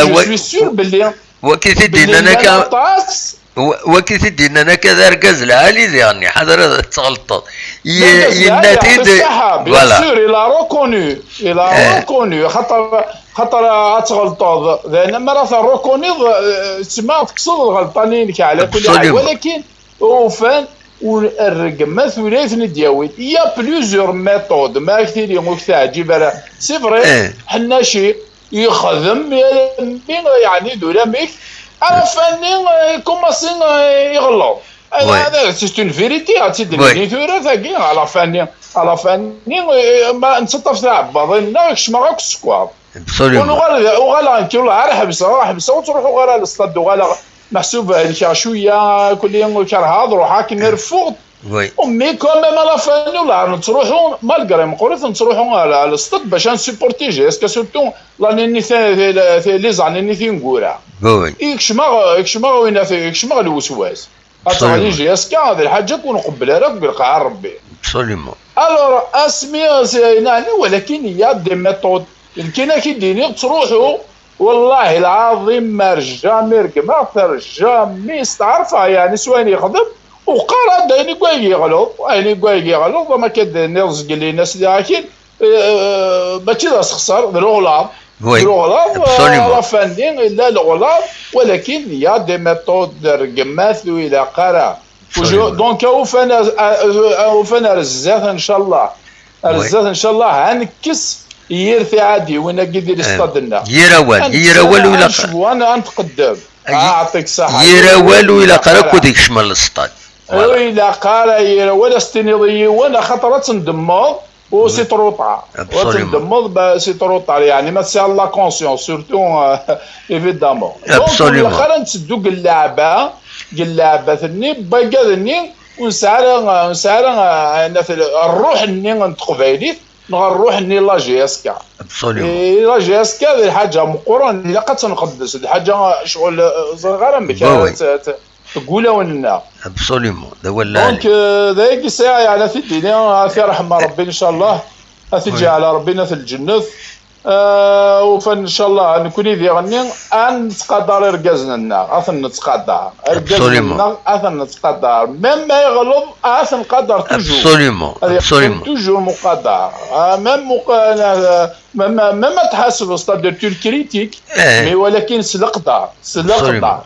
Je suis sûr belli, waki t-id-yennan akka, wa-, waki t-id-yennan akka d argaz lɛali diɣen, ḥader ad tɣelṭeḍ. Yenna-t-id, bien sûr, il a reconnu, il a reconnu, xaṭer, xaṭer ad tɣelṭeḍ, d ayen mi ara terrukuniḍ, eh, tma tekkseḍ lɣelṭa-nni-inek ɛla kulli ḥal, walakin ufan ur rregmat ula i ten-id-yawin. Il y a plusieurs méthodes, ma ak-tili ur k-teɛǧib ara, c'est vrai, ḥennaci, yexdem, yeɛni d ulamek, ara fanni, eh, ikumaṣi, eh, iɣelleḍ. Hada, c'est une vérité, ad tt-id-nini tura tagi, ala fanni, ala fanni, eh, ma nettaṭṭaf tiɛebbaḍin-nneɣ, kecmeɣ akk sskeṛ. Ur nuɣal, uɣaleɣ nekki, ur ḥebseɣ, ḥebseɣ, ur ttruḥuɣ ara ɣer lestad, uɣaleɣ meḥsub helkeɣ cwiya, kulli kerheɣ ad ruḥeɣ akken reffuɣ-d. Ummi, quand même, à la fin, ula nettruḥu, malgré meqqrit, nettruḥu ɣer, ɣer lestad bac ad nsupporti J S K, surtout l'année-nni, ti-, ti-, les années-nni tineggura. Kecmeɣ, kecmeɣ winna, kecmeɣ lweswas. Ad teɣli J S K, d lḥaǧa ur nqebbel ara deg lqaɛa n Rebbi. Alors, asmi, c'est, yeɛni, walakin il y a des méthodes. Nekkini ad k-id-iniɣ, ttruḥu, wallahi lɛaḍim, ar jamais regmeɣ-t, ar jamais steɛrfeɣ, yeɛni, s wayen yexdem, uqar-d ayen i wayeg yeɣleḍ, ayen i wayeg yeɣleḍ, ama akka d-nniḍ zgelli-ines di akin, eh, mačči d asexser, d leɣlaḍ. D leɣlaḍ, eh, la fin-nni, illa leɣlaḍ, walakin, il y a des méthodes, regmat ur ilaq ara. Donc, ufan ar, ufan ar zdat, ncallah. Ar zdat, ncallah, ad nekkes yir tiɛadiwin-agi di lestad-nneɣ. Yir awal, yir awal ur ilaq. Ad necbu, ad, ad nqeddem. Aɛṭik ṣṣeḥḥa. Yir awal ur ilaq ara akk ad ikcem ɣer lestad. Ur ilaq ara yir awal ad s-tiniḍ i yiwen, axaṭer ad tendemmeḍ, u c'est trop tard. Ad tendemmeḍ, c'est trop tard. Yeɛni, ma tesɛiḍ la conscience, surtout, euh, évidemment. Donc, ur ilaq ara ad netteddu deg lleɛba, deg lleɛbat-nni, bagad-nni, ur nesɛi ara, ur nesɛi ara, eh, rruḥ-nni n teqbaylit, neɣ rruḥ-nni n la J S K. Eh, la J S K d lḥaǧa meqqren, ilaq ad tt-nqeddes, d lḥaǧa, ccɣel, eh, ẓriɣ ara amek ara tt-, tt-, deg wulawen-nneɣ. Donc, eh, d ayagi sɛiɣ, yeɛni, ad t-id-iniɣ, ad t-iṛḥem Ṛebbi, ncallah, ad t-iǧɛel Ṛebbi n at lǧennet. Ah, ufan, ncallah, nekni diɣenni ad nettqadar irgazen-nneɣ, ad ten-nettqadar. Irgazen-nneɣ ad ten-nettqadar. Même ma yeɣleḍ, ad t-nqadar toujours. Ad yeqqim toujours muqadar. Ah, même muq-, ah, même, même ad tḥasbeḍ, c'est-à-dire tu le critiques, mais walakin s leqder, s leqder.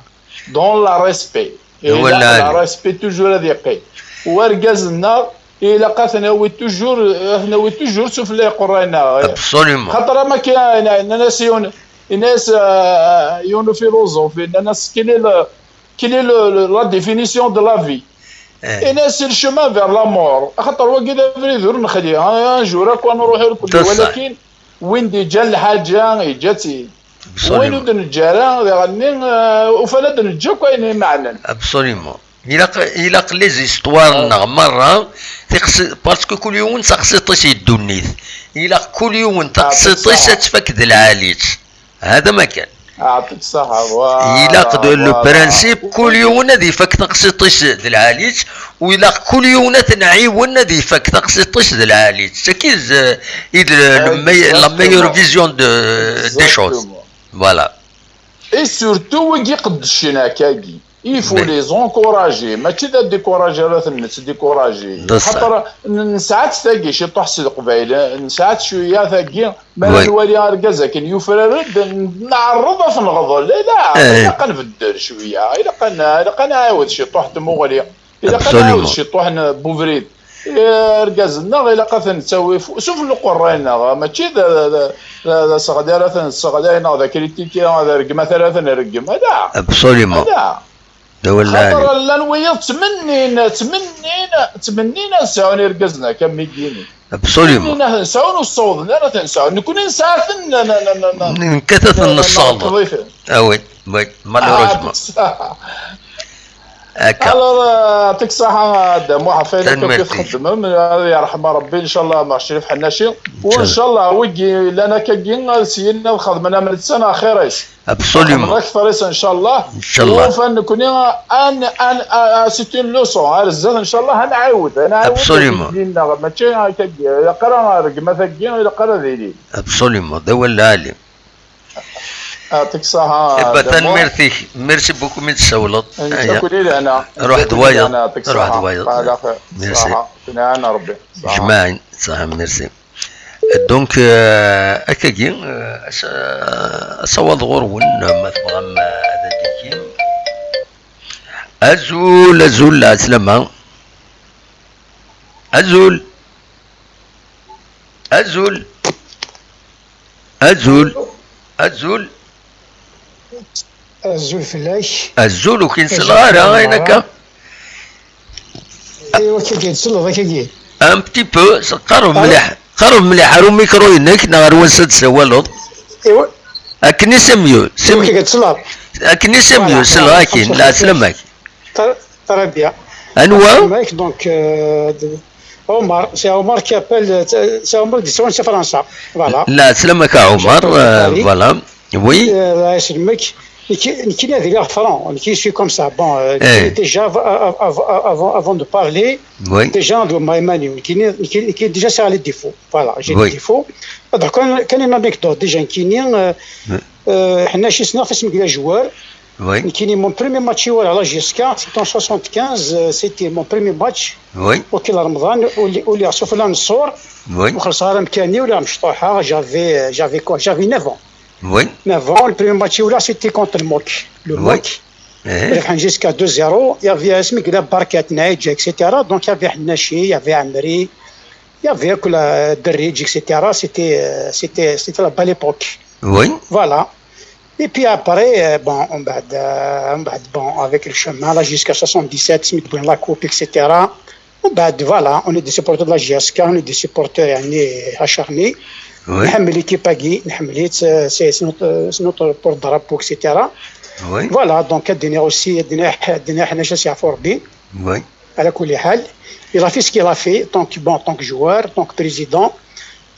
Dans le respect. Et là, le respect toujours ad yeqqim. U argaz-nneɣ, ilaq ad t-nawi toujours, ad t-nawi toujours sufella iqerray-nneɣ. Xaṭer am akka, yenna-as yiwen, yenna-as, euh, yiwen ufiluẓuf, yenna-as, quelle est le, quelle est le, le, la définition de la vie? Yenna-as, c'est le chemin vers la mort. Axaṭer wagi d abrid ur nexli, un jour akk ad nruḥ irkelli, walakin win d-iǧǧan lḥaǧa, yeǧǧa-tt-id. Win ur d-neǧǧa ara, diɣenni, euh, ufan ad d-neǧǧ akk ayen imeɛnen. Absolument. Ilaq, ilaq les histoires-nneɣ merra, tiqsi-, parce que kul yiwen taqsiṭ-is i ddunit. Ilaq kul yiwen taqsiṭ-is ad tfak d lɛali-tt. Hada ma kan. Ilaq de, le principe, kul yiwen ad ifak taqsiṭ-is d lɛali-tt, u ilaq kul yiwen ad t-nɛiwen ad ifak taqsiṭ-is d lɛali-tt. C'est qui the, i de, le meille-, la meilleure vision de, des choses. Voilà. Et surtout, wigi qeddcen akkagi. Il faut les encourager. Mačči d ad décourager ara ten-, nettdécourager. Xaṭer n-, nesɛa-tt tagi ciṭuḥ s Leqbayel, nesɛa-tt cwiya tagi, mi ara nwali argaz akken yufrar-d, n-, neɛreḍ ad t-neɣḍel. La, ilaq ad nbeddel cwiya, ilaq ad n-, ilaq ad nɛiwed ciṭuḥ n tmuɣli, ilaq ad nɛiwed ciṭuḥ n ubrid. Irgazen-nneɣ ilaq ad ten-nettawi f-, sufell uqerray-nneɣ, mačči d, d, d, d aseɣli ara ten-nesseɣlay neɣ d akritiki, d rregmat ara ten-nreggem. Ala! Absolument. Ala! D awal lɛali. Xaṭer llan wiyaḍ ttmennin, ttmennin, ttmennin ad sɛun irgazen akka am wigini. Absolument. Ttmennin ad ten-sɛun, ur ssawḍen ara ad ten-sɛun. Nekkni nesɛa-ten, n-, n-, n-, n-, Nekkat ad ten-nessaweḍ. Nrekkeb-iten. Ah oui, oui, malheureusement. Ah, Akka. Alors, euh, يعطيك الصحة، Dda Muḥ, ɣef ayen akka i txeddmem. Ad yerḥem Ṛebbi, ncallah, Max Crif Ḥennaci. Ncallah. Ncallah, wigi llan akkagi, ad syin ad xedmen am netta neɣ xir-is. Absolument. Xedmen akteṛ-is, ncallah. Ncallah. Ufan nekkni, an, an, a, a, c'est une leçon. Ar zdat, ncallah, ad nɛiwed. Ad nɛiwed. Absolument. Ad nɛiwed. Mačči akkagi. Ilaq ara rregmat-agi, ilaq ara d-ilin. Absolument. D awal lɛali. يعطيك الصحة. Eh ben, tanemmirt-ik. Merci beaucoup mi d-tsawleḍ. Aya. Ruḥ d wayeḍ. Ruḥ d wayeḍ. Merci. Jmaɛin. Ṣaḥa, merci. Donc, euh, akkagi, euh, as-, asawaḍ ɣur-wen, ma tebɣam, euh, ad d-tigi. Azul, azul, lɛeslama. Azul. Azul. Azul. Azul. Azul fell-ak. Azul, ur k-in-selleɣ ara, ayen akka. Iwa, akkagi, tselleḍ akkagi? Un petit peu, qerreb mliḥ. Qerreb mliḥ ar umikru-inek neɣ ar wansi ad d-tessawaleḍ. Iwa. Akken i c'est mieux. Iwa, akkagi, tselleḍ? Akken i c'est mieux, selleɣ-ak-in, lɛeslama-k. Très, très bien. Anwa? Mec, donc, euh, de-, Omar, c'est Omar qui appelle, euh, c'est Omar qui est en France. Voilà. Lɛeslama-k a Omar, euh, voilà. Oui. Euh, c'est le mec, qui, qui a des gars francs, qui suis comme ça. Bon, euh, déjà, av-, av-, av-, av-, avant, avant de parler, déjà, de Maïmani, qui, qui, qui déjà, c'est les défauts. Voilà, j'ai des défauts. Donc, quand, quand une anecdote, déjà, qui, euh, euh, حنا شي سنة في اسم كلا joueur. Oui. Nekkini, mon premier match à la J S K, c'était en soixante-quinze, euh, c'était mon premier match. Oui. وكيل رمضان، واللي، واللي عصو في النصور. Oui. وخلص على مكاني ولا مشطوحة. J'avais, euh, j'avais quoi? J'avais neuf ans. Oui. Neuf ans, le premier match, là, c'était contre le MOC. Le MOC. Oui. ربحنا jusqu'à deux zéro. Il y avait اسمي كلا بركات نعيج، et cetera. Donc, il y avait حناشي, il y avait عمري, il y avait كل دريج, et cetera. C'était, euh, c'était, c'était la belle époque. Oui. Voilà. Et puis après, euh, bon, on va, euh, on va, bon, avec le chemin, là, jusqu'à soixante-dix-sept, Smith Bouygues, la coupe, et cetera. On va, voilà, on est des supporters de la J S K, on est des supporters, يعني, acharnés. Oui. نحمل l'équipe أكي، نحمل، c'est, c'est, c'est notre, c'est notre porte-drapeau, et cetera. Oui. Voilà, donc, الدنيا aussi, الدنيا، الدنيا حنا شاسع فور بي. Oui. على كل حال، il a fait ce qu'il a fait, tant que, bon, tant que joueur, tant que président.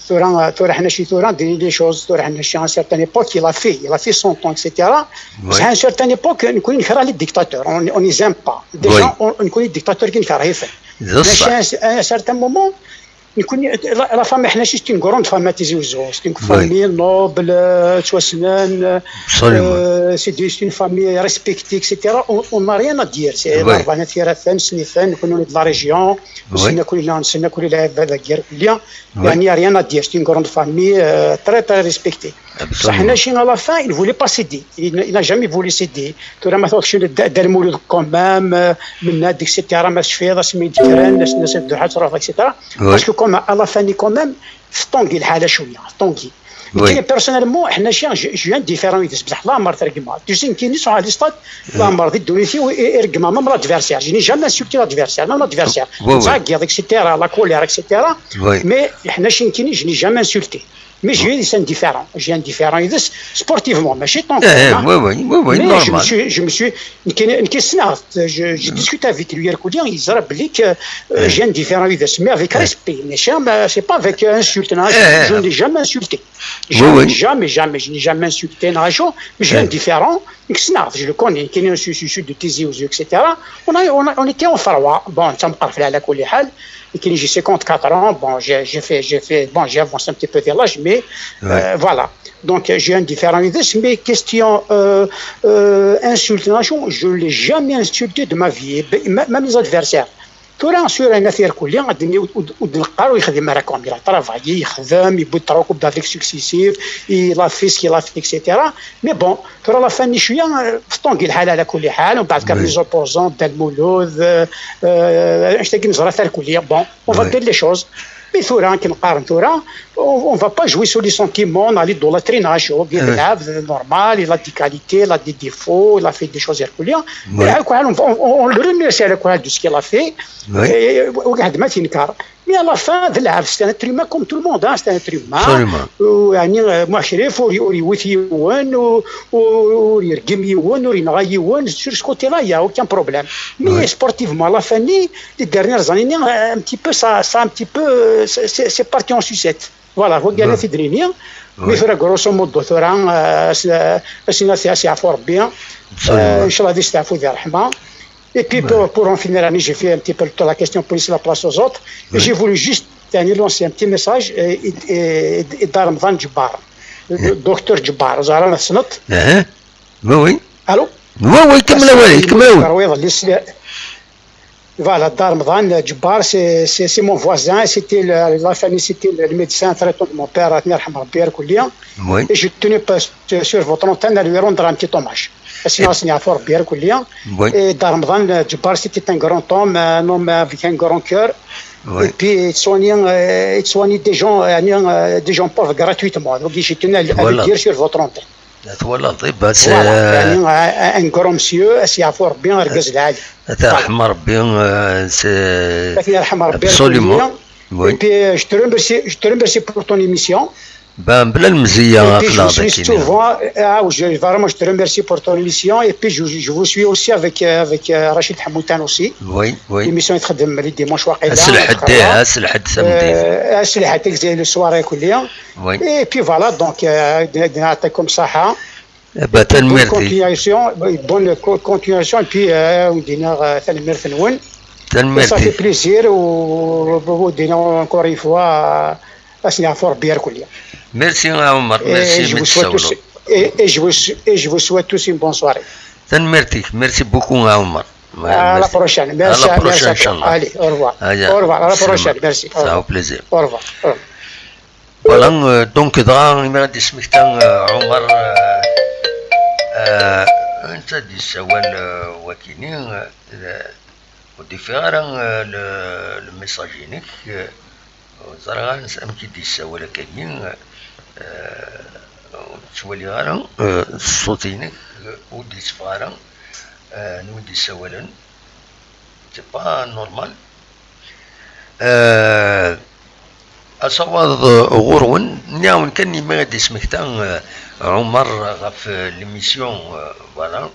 ثورة، ثورة حنا شي ثورة، ديري les choses، ثورة حنا شي à une certaine époque, il a fait, il a fait son temps, et cetera. Oui. بصح à une certaine époque, نكون نكره les dictateurs, on, on les aime pas. Déjà, oui. On, نكون les dictateurs كي نكره يفهم. ماشي à un, à un certain moment, نكون la, la famille حنا شي c'est une grande famille تيزي وزو, c'est une famille noble, euh, توسنان, euh, c'est des, c'est une famille respectée, et cetera. On, on n'a rien à dire. C'est oui. La famille ثيرا ثان سنيفان, نكون de la région, oui. سنا كل، سنا كل لاعب هذا كير كليا. Oui. يعني, rien à dire, c'est une grande famille, euh, très, très respectée. Absolument. بصح حنا شي à la fin, il voulait pas céder. Il n'a, il n'a jamais voulu céder. ثورة ما تاخذش د-، دار مولود quand même, euh, من هاد, et cetera. ما تشفيض، اسمي دكران، الناس، الناس يدو حاجة، et cetera. Oui. Parce que quand même, à la fin, quand même, في طونغي الحالة شوية، في طونغي. Oui. Mais personnellement, حنا شي, je, je suis indifférent يدس، بصح لا عمر ترقمها. Tu sais, كي نسمع على الاستاد، لا عمر ذي الدنيا فيه و-، إيه، رقمها، même l'adversaire. Je n'ai jamais insulté l'adversaire, même l'adversaire. Oui, oui. نتعقيض، et cetera, la colère, et cetera. Oui. Mais حنا شي كيني, je n'ai jamais insulté. Mais je suis indifférent. Je suis indifférent يدس sportivement, ماشي طونغ. Eh, oui, oui, oui, oui, mais normal. Je me suis, je me suis, كي، كي سنعت, je, je discute avec lui, يركض لي، يزرب لي que, euh, j'ai indifférent يدس, mais avec respect. Mais c'est pas avec insulte, non, je, je n'ai jamais insulté. Jamais, jamais, jamais, je n'ai jamais insulté, non, mais j'ai indifférent. Je le connais, كاين un suicide de Tizi Ouzou, et cetera. On a, on a, on était en trois. Bon, ça me parle على كل حال. كاين, j'ai cinquante-quatre ans. Bon, j'ai, j'ai fait, j'ai fait, bon, j'ai avancé un petit peu vers l'âge, mais, euh, voilà. Donc, j'ai indifférent يدس, mais question, euh, euh, insulte, non, je ne l'ai jamais insulté de ma vie. Même les adversaires. Tura, sur un affaire kulli, ad d-nini, ur d-neqqar ur yexdim ara, comme il a travaillé, yexdem, yewwi trois coupes d'Afrique successives, il a fait ce qu'il a fait, et cetera. Mais bon, tura la fin n cwiya, euh, teṭṭungi lḥal ala kulli ḥal, ومن بعد كان les opposants, Dda Lmulud, euh, euh, anect-agi neẓra tarkulli. Bon, on va dire les choses. Mais tura, akken qqaren tura, on, on va pas jouer sur les sentiments, نلعبو ضد اللاعب، normal, il a des qualités, il a des défauts, il a fait des choses, على كل حال. Mais على كل حال, on, on, on le remercie على كل حال de ce qu'il a fait. Et, وقاعد ما تنكر. Mais à la fin, d لاعب, c'est un être humain comme tout le monde, hein, c'est un être humain. يعني, euh, Mouchrif, ur, ur yewwit yiwen, ur, ur, ur yergem yiwen, ur yenɣa yiwen. Sur ce côté-là, il y a aucun problème. Mais sportivement, à la fin, les dernières années, un petit peu, ça, ça, un petit peu, c'est, c'est, c'est parti en sucette. Voilà, wagi ara t-id-nini. Mais tura, grosso modo, tura, euh, s-, euh, s-, s-, s-, يعفو ربي. Euh, إن شاء الله, ad yesteɛfu, di ṛṛeḥma. Et puis, pour, pour en finir, j'ai fait un petit peu la question pour laisser la place aux autres. Et j'ai voulu juste, يعني, lancer un petit message, euh, et, et, et Dda Remḍan Ǧebbar. Le docteur Ǧebbar, ẓriɣ ur t-tessneḍ. Oui, oui. Allô? Oui, oui, كمل أوالك, كمل أوالك. Voilà, Dda Remḍan Ǧebbar, c'est, c'est, c'est mon voisin, c'était le, la famille, c'était le, le médecin traitant de mon père, ربي يرحمه ربي على كل. Oui. Et je tenais pas sur, sur votre antenne à lui rendre un petit hommage. Sinon, c'est un fort bien, oui. Et Dda Remḍan Ǧebbar, c'était un grand homme, un homme avec un grand cœur. Oui. Et puis, il soignait, euh, il soignait des gens, euh, des gens pauvres gratuitement. Donc, je tenais à, à le dire sur votre antenne. Voilà, يعني, un, un grand monsieur, c'est un fort bien, argaz lɛali. Ad t-yerḥem Rebbi, euh, c'est... Ad t-yerḥem Rebbi. Absolument. Oui. Et puis, euh, je te remercie, je te remercie pour ton émission. Ben, bla lemzeyya. Et puis, je vous suis souvent, euh, ah, je, vraiment, je te remercie pour ton émission. Et puis, je, je vous suis aussi avec, euh, avec, euh, Rachid Hamoutan aussi. Oui, oui. L'émission est très les dimanches, waqila. Ass lḥedd, eh, ass lḥedd tameddit. Euh, ass lḥedd, le soir, kulli. Oui. Et puis voilà, donc, euh, d-, d-, يعطيكم الصحة. Eh ben, bonne continuation, bonne co-, continuation, et puis, euh, ad wen-d-iniɣ, euh, tanemmirt-nwen. Tanemmirt. Ça fait plaisir, u, u, u, encore une fois, euh, ad s-yeɛfu Rebbi ar kulli. Merci, a Omar. Merci, je vous souhaite tous, et, et je vous, et je vous souhaite tous une bonne soirée. Tanemmirt-ik. Merci beaucoup, a Omar. À la prochaine. Merci, à la prochaine, inchallah. Allez, au revoir. Au revoir, à la prochaine. Merci. Au revoir. Au plaisir. Au revoir. Voilà, euh, donc, dɣa, imi ara d-ismekta, euh, Ɛumer, euh, euh, anta d-yessawal, euh, wakini, euh, ur d-ufiɣ ara, euh, le, le message-inek, euh, ur ẓriɣ ara amek i d-yessawal akkagi, euh, ur ttwaliɣ ara, euh, ṣṣut-inek, euh, ur d-yetteffeɣ ara, euh, anwa i d-yessawalen. C'est pas normal. Euh, asawaḍ, euh, ɣur-wen, nniɣ-awen kan imi i d-ismekta, euh, Ɛumer ɣef, euh, l'émission, euh, voilà.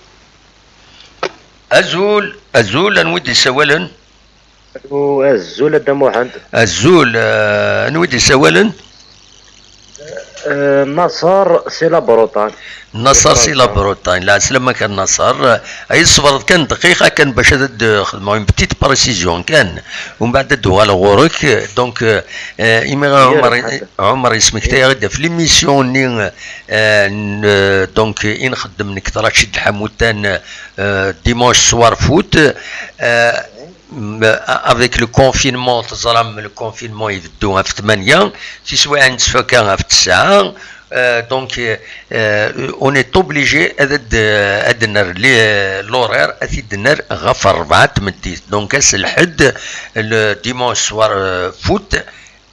Azul, azul, anwa i d-yessawalen? Azul, a Dda Muḥend. Azul, euh, anwa i d-yessawalen? Euh, Naṣer si la Bretagne. Naṣer si la Bretagne. Lɛeslama-k a Naṣer. Ay, ṣebreḍ kan dqiqa kan bac ad d-xedmeɣ une petite précision kan. Umbeɛd ad d-uɣaleɣ ɣur-k. Donc, euh, euh, imi Ɛumer, Ɛumer yesmekta-yaɣ-d ɣef l'émission-nni, euh, n, euh, donc, i nxeddem nekk d Racid Lḥamutan, euh, dimanche soir foot. Euh, M-, avec le confinement, teẓram, le confinement ibeddu ɣef tmanya, tiswiɛin nettfaka ɣef tesɛa. Euh, donc, euh, on est obligé ad, ad, ad nerr li-, l'horaire, ad t-id-nerr ɣef rebɛa n tmeddit. Donc, ass lḥedd, le dimanche soir, euh, foot,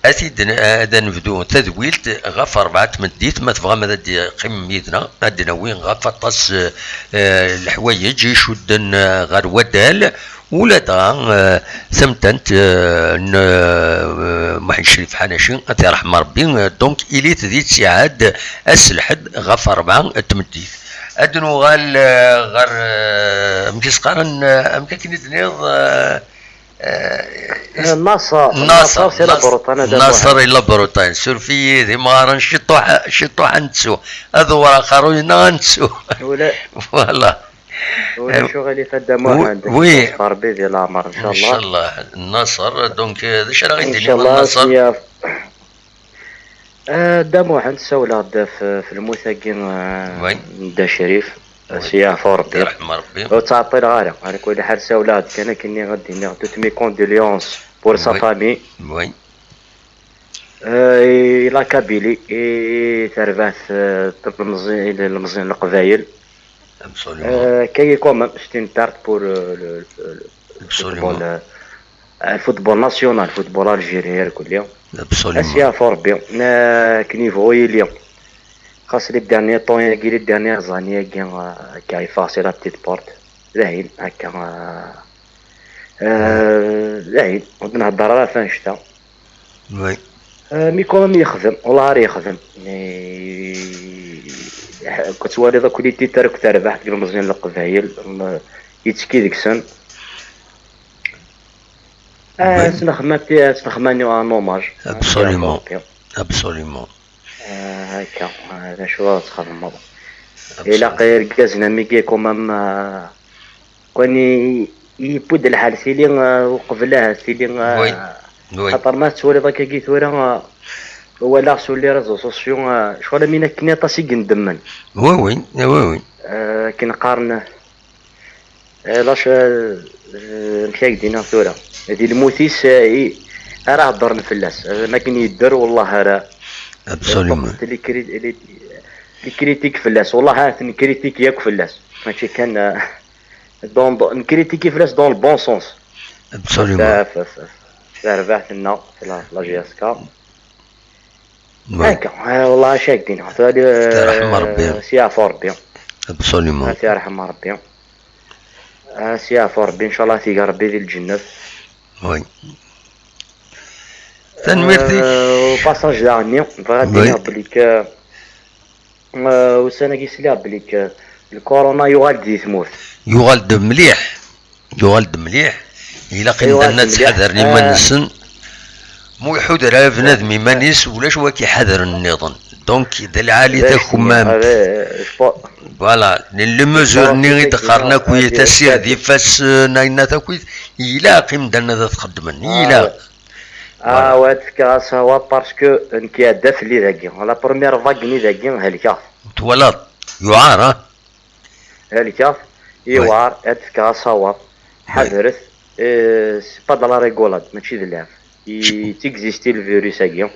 ad t-id-, ad nebdu tadwilt ɣef rebɛa n tmeddit, ma tebɣam ad d-teqqimem yid-neɣ, ad d-nawi ɣef aṭas, euh, leḥwayeǧ icudden, euh, ɣer waddal, ula dɣa, euh, tamettant, euh, n, euh, Muḥend Crif Ḥanaci, ad t-yerḥem Rebbi, euh, donc, ilit di ttiɛad ass lḥedd ɣef rebɛa n tmeddit. Ad nuɣal, euh, ɣer, euh, amek i s-qqaren, euh, amek akken i d-tenniḍ, euh, Eh, Naṣer, Naṣer, Naṣer, c'est la Bretagne, a Dda Muḥend. Naṣer i la Bretagne. Suref-iyi, d imɣaren ciṭuḥ, ciṭuḥ ad nettu. Ad ḍewreɣ aqerruy-nneɣ ad nettu. Voilà. Ulac uɣilif a Dda Muḥend. Oui. Rebbi di leɛmer, inchallah. Inchallah. Naṣer, donc, euh, d acu ara ɣ-d-tiniḍ, inchallah, Naṣer? Eh, Dda Muḥend, ssawleɣ-d ɣef, ɣef lmut-agi, eh, n Dda Crif. Si yeɛfu Rebbi. Yerḥem Rebbi. Ur ttɛeṭṭileɣ ara. Ɛla kulli ḥal, sawleɣ-d kan akken ad d-iniɣ toutes mes condoléances pour sa famille. Oui. Euh, et la Kabylie, et terbaɛt, euh, n tlemẓi-, n lemẓi n Leqbayel. Absolument. Euh, kay quand même, c'est une perte pour, euh, le, le, le football, euh, euh, le football national, le football algérien, irkelli. Absolument. Ad s-yeɛfu Rebbi, euh, akken yebɣu yili. Xas les derniers temps-agi, les dernières années-agi, euh, akka yeffeɣ si la petite porte. Dayen, akka, euh, euh, dayen, ur d-nhedder ara ɣef annect-a. Oui. Euh, mi quand même yexdem, wallah ara yexdem. Mais, eh, ad twaliḍ akk les titres akk terbaɛt deg lemẓi n Leqbayel, mm, yettekki deg-sen. Ah, oui. Ad s-nexdem, ad s-nexdem un hommage. Absolument. Absolument. Ah, akka, ah, d acu ara txedmeḍ? Absolument. Ilaq irgazen am wigi quand même, ah, Kan i-, yewwi-d lḥal tili, uh, uqbel ahat tili, uh, oui, oui, xaṭer ma tettwaliḍ akkagi tura, uh, walaɣ sur les réseaux sociaux, uh, ccɣel am win akken aṭas i yendemmen. Oui, oui, oui, oui. Uh, akken qqaren, uh, lac, uh, uh, amek ara k-d-iniɣ tura? Di lmut-is, uh, i, ara heddren fell-as. Uh, ma akken yedder, wallah ara. Absolument. Les cri-, les, les critiques fell-as. Wallah ahat nkritiki akk fell-as. Mačči kan, uh, Dans, dans, nkritiki fell-as dans le bon sens. Absolument. Tarbaɛt-nneɣ, la, la J S K. Oui. Akka, eh, wallah, acu ara k-d-iniɣ. Tali, eh, Rebbi. Si yeɛfu Rebbi. Absolument. Si yeɛfu Rebbi. Eh, si yeɛfu Rebbi, ncallah, tig Rebbi di lǧennet. Oui. Tanemmirt-ik. Eh, au passage daɣenni, bɣiɣ ad d-iniɣ belli k-, Eh, ussan-agi sliɣ belli k-, lkuruna yuɣal-d di tmurt. Yuɣal-d mliḥ. Yuɣal-d mliḥ. Ilaq imdanen ad ttḥadaren iman-nsen. Ma ur iḥuder ara bnadem iman-is, ulac wa k-iḥadren nniḍen. Donc, d lɛali takemmamt. Voilà, les mesures-nni i d-qqaren akk, tassirt ifassen, ayenna takk, ilaq imdanen ad t-xeddmen. Ilaq. Ah, ad fkeɣ asawaḍ parce que nekk iɛedda fell-i dagi. La première vague-nni dagi, helkeɣ-t. Twalaḍ, yuɛer, ah? Helkeɣ-t, yuɛer, ad fkeɣ asawaḍ. Ḥadret, eh, c'est pas de la rigolade, mačči d lɛeb. Yettexiste le virus-agi.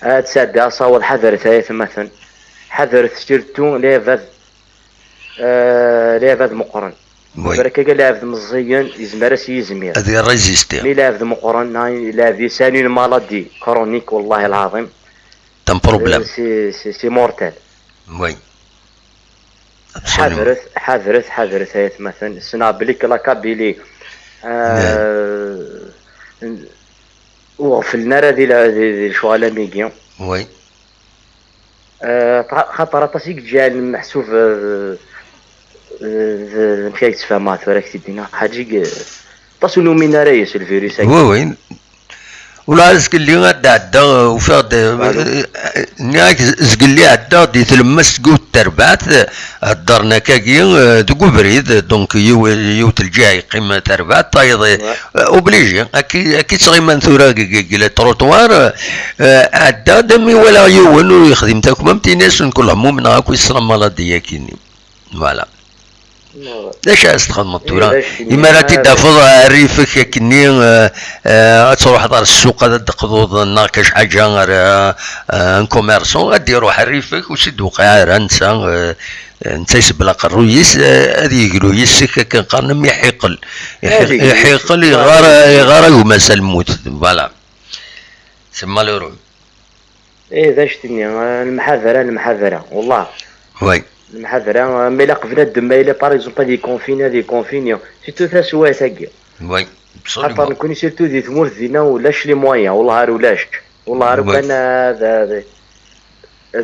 Ad sɛeddi asawaḍ, ḥadret ay atmaten. Ḥadret surtout les élèves, eh, les élèves meqqren. Balak akka lɛebd meẓẓiyen, yezmer ad s-yizmir. Ad irrésister. Mi lɛebd meqqren, neɣ lɛebd yesɛan une maladie chronique, wallahi lɛaḍim. C'est un problème. Euh, c'est, c'est, c'est mortel. Oui. Absolument. Ḥadret, ḥadret, ḥadret, ay atmaten. Ssneɣ belli la Kabylie, euh, ur ɣefflen ara di la-, di, di lecɣal am wigi. Oui. Eh, xa-, xaṭer aṭas i yeǧǧiɛen meḥsub, eh, d, d, d amek ay yettfama tura, ak-t-id-iniɣ, ḥaǧi, eh, aṭas ur numin ara yes lvirus-agi. Oui, oui. Ula zgelli ad d-ɛeddaɣ, eh, ufiɣ-d, eh, eh, nniɣ-ak z-, zgelli ɛeddaɣ di tlemmast n yiwet terbaɛt, eh, heddren akkagi, eh, deg ubrid, donc yiw-, yiwet lǧiha yeqqim terbaɛt, tayeḍ, eh, obligé, akka, akka i ttɣiman tura deg, deg les trottoirs, eh, ɛeddaɣ-d, mi walaɣ yiwen ur yexdim takmamt, ini-as nekk ur lehmum neɣ akk yessen la maladie-agi-nni. Voilà. D acu ara s-txedmeḍ tura? Imi ara t-id-tafeḍ, rrif-ik akkenni, eh, eh, ad truḥeḍ ar ssuq, ad d-teqḍuḍ neɣ kac ḥaǧa ar, eh, eh, un commerçant, ad d-iruḥ rrif-ik, ur s-id-tewqiɛ ara netta, eh, eh, netta isebbel aqerruy-is, eh, ad yeglu yis-k, akken qqaren am iḥiqel. Iḥiq-, iḥiqel, iɣar, iɣar a gma-s a lmut. Voilà. C'est malheureux. Eh, d acu-t-nni, eh, lemḥadra, lemḥadra, wallah. Oui. Lemḥadra, eh, ma ilaq bnadem, ma yella, par exemple, ad ikonfini, ad ikonfini. Surtout taswiɛt-agi. Oui, absolument. Xaṭer nekkni, surtout di tmurt dinna, ulac les moyens, wallah ar ulac. Wallah ar ukan ad, ad,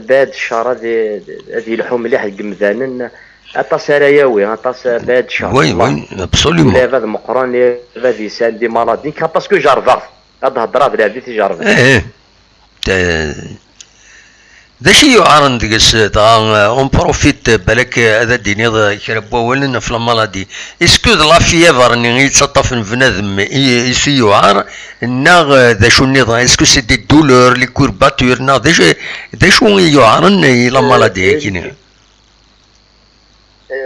bad ccer ad, ad yelḥu mliḥ deg yemdanen, aṭas ara yawi, aṭas, bad ccer. Oui, oui, absolument. Ula d meqqren, ula d yesɛan des maladies, parce que jerbeɣ-t. Ad d-heddreɣ d lɛebd i t-ijerben. Eh, eh. Eh, d acu i yuɛren deg-s, dɣa, eh, on profite, balak, eh, ad d-tiniḍ, eh, kra n wawalen ɣef la maladie. Est-ce que d la fièvre-nni i yettaṭṭafen bnadem i, i s-yuɛer, neɣ, eh, d acu nniḍen? Est-ce que c'est des douleurs, les courbatures, neɣ d acu, d acu i yuɛren i la maladie-agi-nni? Eh,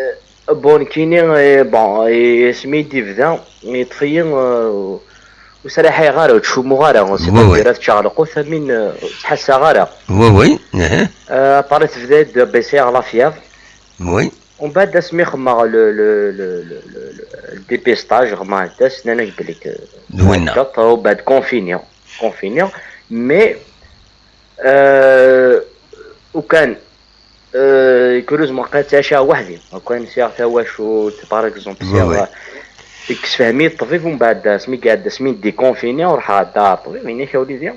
Bon, nekkini, eh, bon, eh, asmi i d-ibda, yeṭṭef-iyi, eh, ur sraḥayeɣ ara, ur ttcummuɣ ara. C'est pas que ara teččeɣ lqut, amin, eh, ur ttḥassaɣ ara. Oui, oui. Eh, après, tebda-d baisser la fièvre. Oui. Umbeɛd, asmi xemmeɣ le, le, le, le, le, le, le dépistage, xemmeɣ-d as, nnan-ak belli d winna. Umbeɛd confini, confini, mais, euh, ukan, euh, curieusement, kan ttɛicaɣ weḥd-i. Ukan sɛiɣ tawacult, par exemple, oui, sɛiɣ, oui, yekkes fehmi ṭṭbib, umbeɛd asmi iɛedda, asmi déconfini, ruḥeɣ ɛeddaɣ ɣer ṭṭbib, yenna-k a wlidi,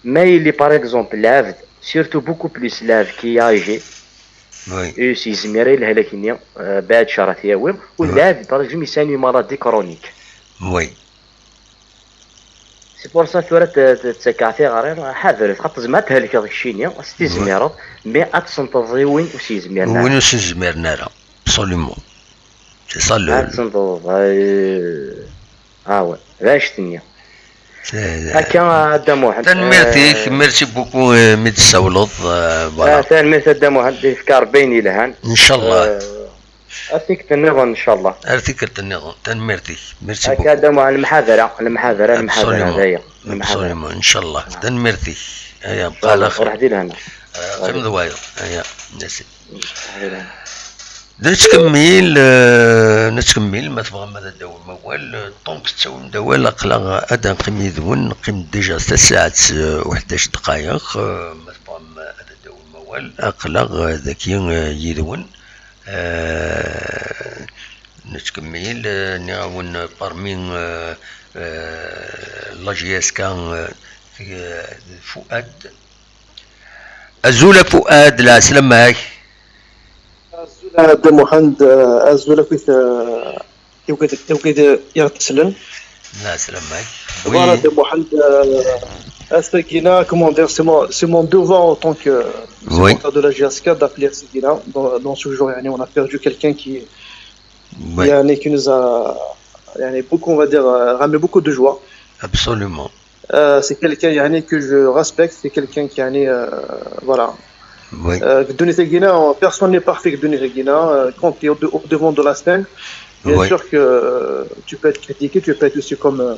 ma yili, par exemple, lɛebd, surtout beaucoup plus lɛebd qui est âgé, oui, ur s-yezmir i lehlak-nni, euh, bɛed ccer ad t-yawi, u, oui, lɛebd, par exemple, yesɛa une maladie chronique. Oui. C'est pour ça tura t-, t-, ttakeɣ tiɣri, ḥadret, xaṭer tzemreḍ ad thelkeḍ keččini, s tizmireḍ, mais ad tsenteḍ i win ur s-yezmiren ara. Win ur s-yezmiren ara, absolument. C'est ça le... Ad tsenteḍ, euh, ah ouais, d annect-nni. C'est... Akka, a Dda Muḥend. Tanemmirt-ik, euh, merci beaucoup, euh, mi d-tsawleḍ, euh, voilà. Ah, tanemmirt a Dda Muḥend, yefka Rebbi ayen yelhan. Inchallah. Euh, Ar tikkelt nniḍen, inchallah. Ar tikkelt nniḍen. Tanemmirt-ik. Merci beaucoup. Akka, a Dda Muḥend, lemḥadra, lemḥadra, lemḥadra, absolument, d aya. Lemḥadra. Absolument, inchallah. Tanemmirt-ik. Aya, inchallah, bqal axir. Ruḥ di lehna. Eh, qqim d wayeḍ. Aya, merci. Ruḥ di lehna. Nettkemmil, eh, nettkemmil, ma tebɣam ad d-tawim awal, eh, donc tettawim-d awal, aql-aɣ ad neqqim yid-wen, neqqim déjà tasaɛet, eh, u ḥdac ddqayeq, eh, ma tebɣam ad d-tawim awal, aql-aɣ, eh, dagi, eh, yid-wen. Euh, nettkemmil, euh, nniɣ-awen parmi, euh, euh, la J S K, euh, euh, Fouad. Azul a Fouad, lɛeslama-k. Azul a Dda Muḥend, euh, azul a Fouad, euh, Tewkid, tewkid i ɣ-d-isellen. Lɛeslama-k. Voilà, oui. Dda Muḥend, euh, ass-agi-na, comment dire, c'est mon, c'est mon devoir en tant que, oui, supporter de la J S K d'appeler ass-agi-na. Dans, dans ce jour, يعني, on a perdu quelqu'un qui, oui, يعني, qui nous a, يعني, beaucoup, on va dire, euh, ramené beaucoup de joie. Absolument. Euh, c'est quelqu'un, يعني, que je respecte, c'est quelqu'un qui, يعني, euh, voilà. Oui. Euh, deg ddunit-agi-na, personne n'est parfait deg ddunit-agi-na. Euh, quand tu es au, au devant de la scène, bien, oui, sûr que, euh, tu peux être critiqué, tu peux être aussi comme, euh,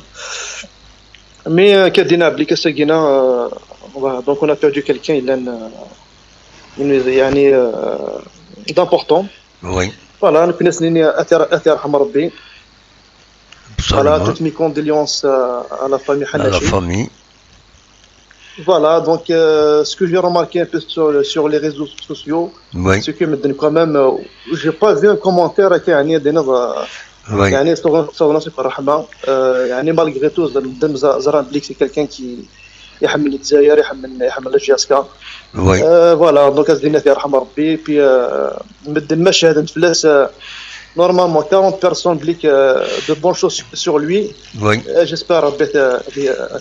mais, euh, كدينا بلي كاساكينا, euh, voilà, donc on a perdu quelqu'un, il a une, euh, une, يعني, euh, d'important. Oui. Voilà, نكون نسنيني أثر، أثر رحم ربي. Voilà, absolument, toutes mes condoléances, euh, à la famille Hanachi. À la famille. Voilà, donc, euh, ce que j'ai remarqué un peu sur, sur les réseaux sociaux, oui, c'est que maintenant, quand même, euh, j'ai pas vu un commentaire qui a dit, euh, oui, يعني، صوغ-، صوغ نصيب الرحمة. Euh, يعني، malgré tout, زعما، زعما بليك c'est quelqu'un qui يحمل الجزائر، يحمل، يحمل la J S K. Oui. Euh, voilà, donc, أزدينا في رحمة ربي. Puis, euh, مدن مشهد فلاس, euh, normalement, quarante personnes بليك, euh, de bonnes choses sur, sur lui. Oui. Euh, j'espère ربي ت-,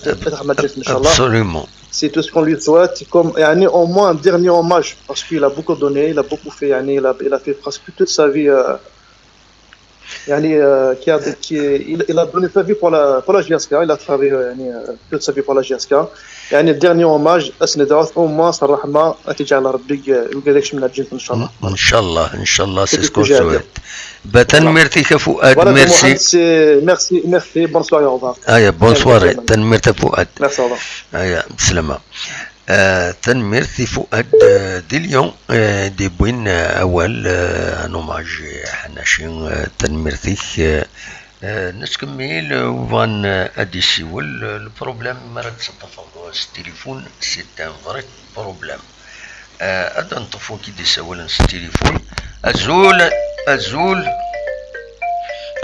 ت-, ترحم الجميع إن شاء الله. Absolument. C'est tout ce qu'on lui souhaite. Comme, يعني, au moins un dernier hommage, parce qu'il a beaucoup donné, il a beaucoup fait, يعني, il a, il a fait presque toute sa vie, euh, يعني, euh, qui a, qui, il, il a donné sa vie pour la, pour la J S K, il a travaillé, يعني, euh, toute sa vie pour la J S K. يعني, le dernier hommage, أسند عوث, au moins, الرحمة تجعل ربي يقدرش من الجنة إن شاء الله. إن شاء الله، إن شاء الله, c'est ce qu'on souhaite. Bah, tanemmirt-ik a Fouad, voilà, merci. Merci, merci, bonne soirée, au revoir. Aya, bonne soirée, tanemmirt a Fouad. Merci, au revoir. Aya, bslama. Euh, tanemmirt i Fouad, euh, di Lyon, euh, d-yewwin, euh, awal, euh, un hommage i Hanachi, euh, tanemmirt-ik, euh, Euh, nettkemmil, euh, win yebɣan, euh, ad d-yessiwel, euh, le problème, mi ara d-teṭṭfeḍ s tilifun, c'est un vrai problème. Euh, ad neṭṭef win i d-yessawalen s tilifun. Azul, azul,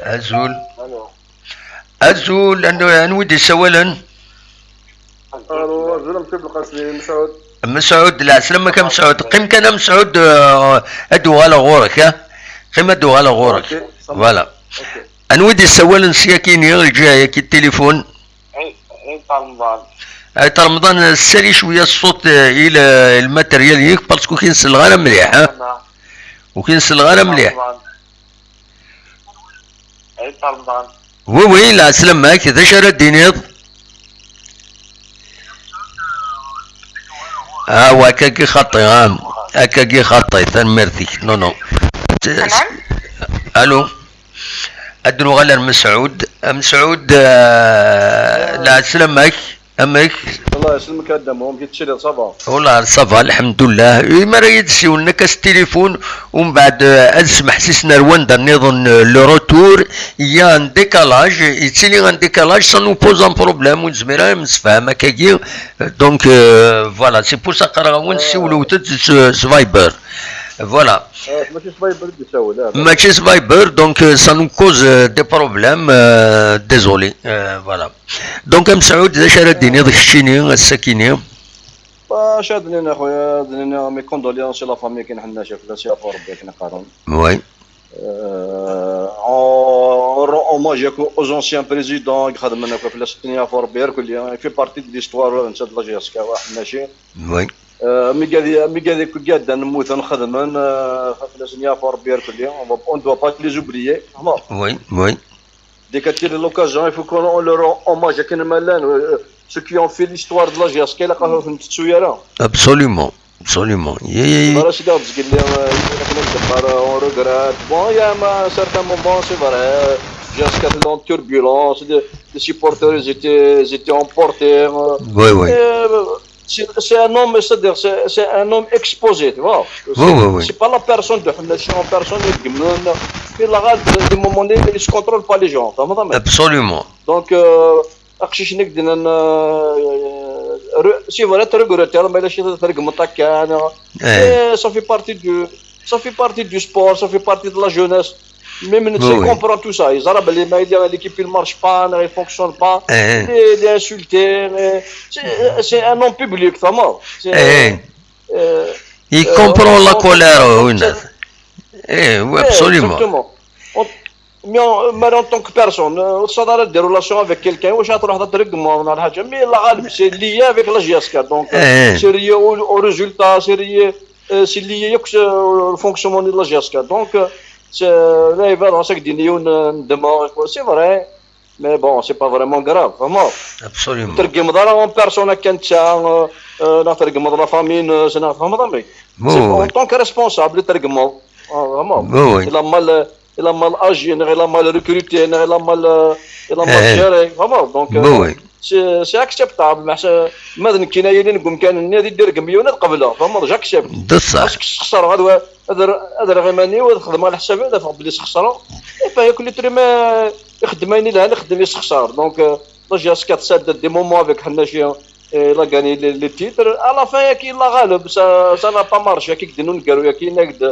azul. Alo. Azul, anwa, anwa i d-yessawalen? Alo, azul a Msud Belqasem, Mesɛud. Mesɛud, lɛeslama-k a Mesɛud. Qqim kan a Mesɛud, euh, ad d-uɣaleɣ ɣur-k, ha? Qqim ad d-uɣaleɣ ɣur-k. Ok, ça marche. Voilà. Ok. Anwa i d-yessawalen s yakini, lǧiha-yaki n tilifun? Ɛi-, Ɛid Remḍan. Ɛid Remḍan, ssali cwiya ṣṣut, euh, i le-, i lmateryal-ik, parce que ur k-in-selleɣ ara mliḥ, ha? Remḍan. Ur k-in-selleɣ ara mliḥ. Remḍan. Ɛid Remḍan. Oui, oui, lɛeslama-k, d acu ara d-tiniḍ? Ah, wa, akkagi xaṭi, ah, akkagi xaṭi, tanemmirt-ik. Non, non. Tamam? Allô. Ad nuɣal ar Mesɛud. A Mesɛud, euh, la slam-ak. Amek? Allah yeslemk a Dda Muḥ, amek i tettiliḍ, ça va? Ula ça va, lḥemdullah. Imi ara yi-d-siwlen akka s tilifun, umbeɛd, euh, ad smeḥsisen ar wanda nniḍen, euh, le retour, il y a un décalage, yettili un décalage, ça nous pose un problème, ur nezmir ara ad nemsefham akkagi. Donc, euh, voilà, c'est pour ça qqareɣ-awen siwlet-d s, s Viber. Voilà. Eh, mačči s Viber i d-yessawel, ah, mačči s Viber, donc, euh, ça nous cause, euh, des problèmes, euh, désolé. Euh, voilà. Donc, a Mesɛud, d acu ara d-tiniḍ keččini ass-akini? Bah, acu ad d-nini, axuya, ad d-nini mes condoléances i la famille, akken ḥenna, fell-as yeɛfu Rebbi, akken qqaren. Oui. Euh, on, on rend hommage akk aux anciens présidents i ixedmen akk, fell-asen yeɛfu Rebbi irkelli, hein. Il fait partie de l'histoire, netta d la J S K, wa ḥenna. Oui. Euh, mi gad, mi gad akk i yaddan mmuten xedmen, euh, fell-asen yeɛfu Rebbi irkelli, on va, on ne doit pas les oublier, vraiment. Oui, oui. Dès que tu as l'occasion, il faut qu'on leur rend hommage akken ma llan, euh, ceux qui ont fait l'histoire de la J S K, ilaq ad ur ten-tettu ara. Absolument, absolument. Voilà, c'est dans ce qu'il y a, euh, il y a quand même des parts, euh, on regrette. Bon, il y a un certain moment, c'est vrai, euh, J S K était en turbulence, les, les supporters, ils étaient, ils étaient emportés, euh, Oui, oui. Et, euh, c'est, c'est un homme, c'est-à-dire, c'est, c'est un homme exposé, tu vois. Oui, oui, oui. C'est pas la personne de Ḥennaci en personne, mais la rade, des moments, il ne contrôle pas les gens, tu vois. Absolument. Donc, euh, aqcic-nni i k-d-nnan, euh, re-, c'est vrai, tregretter, ma yella ci tregmeḍ akka, neɣ, Eh. Et ça fait partie du, ça fait partie du sport, ça fait partie de la jeunesse. Même netta, oui, il comprend tout ça. Yeẓra belli ma yella l'équipe ne marche pas, ne fonctionne pas, eh, il est, il est insulté. Mais c'est, c'est un homme public, vraiment. C'est, eh, euh, il comprend la colère, oui. Eh, oui, absolument. Exactement. Mais en, mais en tant que personne, euh, ur tessaweḍ ara ad d-relation avec quelqu'un, wacu ad truḥeḍ ad tregmeḍ neɣ lḥaǧa, mais la ɣaleb, c'est lié avec la J S K, donc, euh, eh, c'est lié au, au résultat, c'est lié, euh, c'est lié au, au fonctionnement de la J S K, donc, euh, c'est, là, il va dans chaque dîner, une, une demande, quoi. C'est vrai, mais bon, c'est pas vraiment grave, vraiment. Absolument. Ur treggmeḍ ara en personne akken d ta, euh, euh, neɣ treggmeḍ la famille, euh, c'est, neɣ, tfehmeḍ, mais c'est en tant que responsable, ur treggmeḍ. Ah, vraiment. Oui, oui. Il a mal, il a mal agi, neɣ il a mal recruté, neɣ il a mal, euh, il a mal géré. Vraiment, donc, euh, c'est, c'est acceptable. Mais, euh, ma d nekkini ay yilin deg umkan-nni, ad d-ireggem yiwen, ad qebleɣ. Vraiment, j'accepte. D ṣṣeḥ. Parce que sxeṣreɣ, ad, ad, ad rreɣ iman-iw, ad xedmeɣ leḥsab, ad afeɣ belli sxeṣreɣ. Et puis, yakk l'être humain ixeddem ayen ilhan, ixeddem yessexṣar. Donc, euh, la J S K tsadda des moments avec Ḥennaci, et il a gagné les, les titres. À la fin, yakk la ɣaleb, ça, ça n'a pas marché, yakk i yedden uneggaru, yakk yenna-ak-d,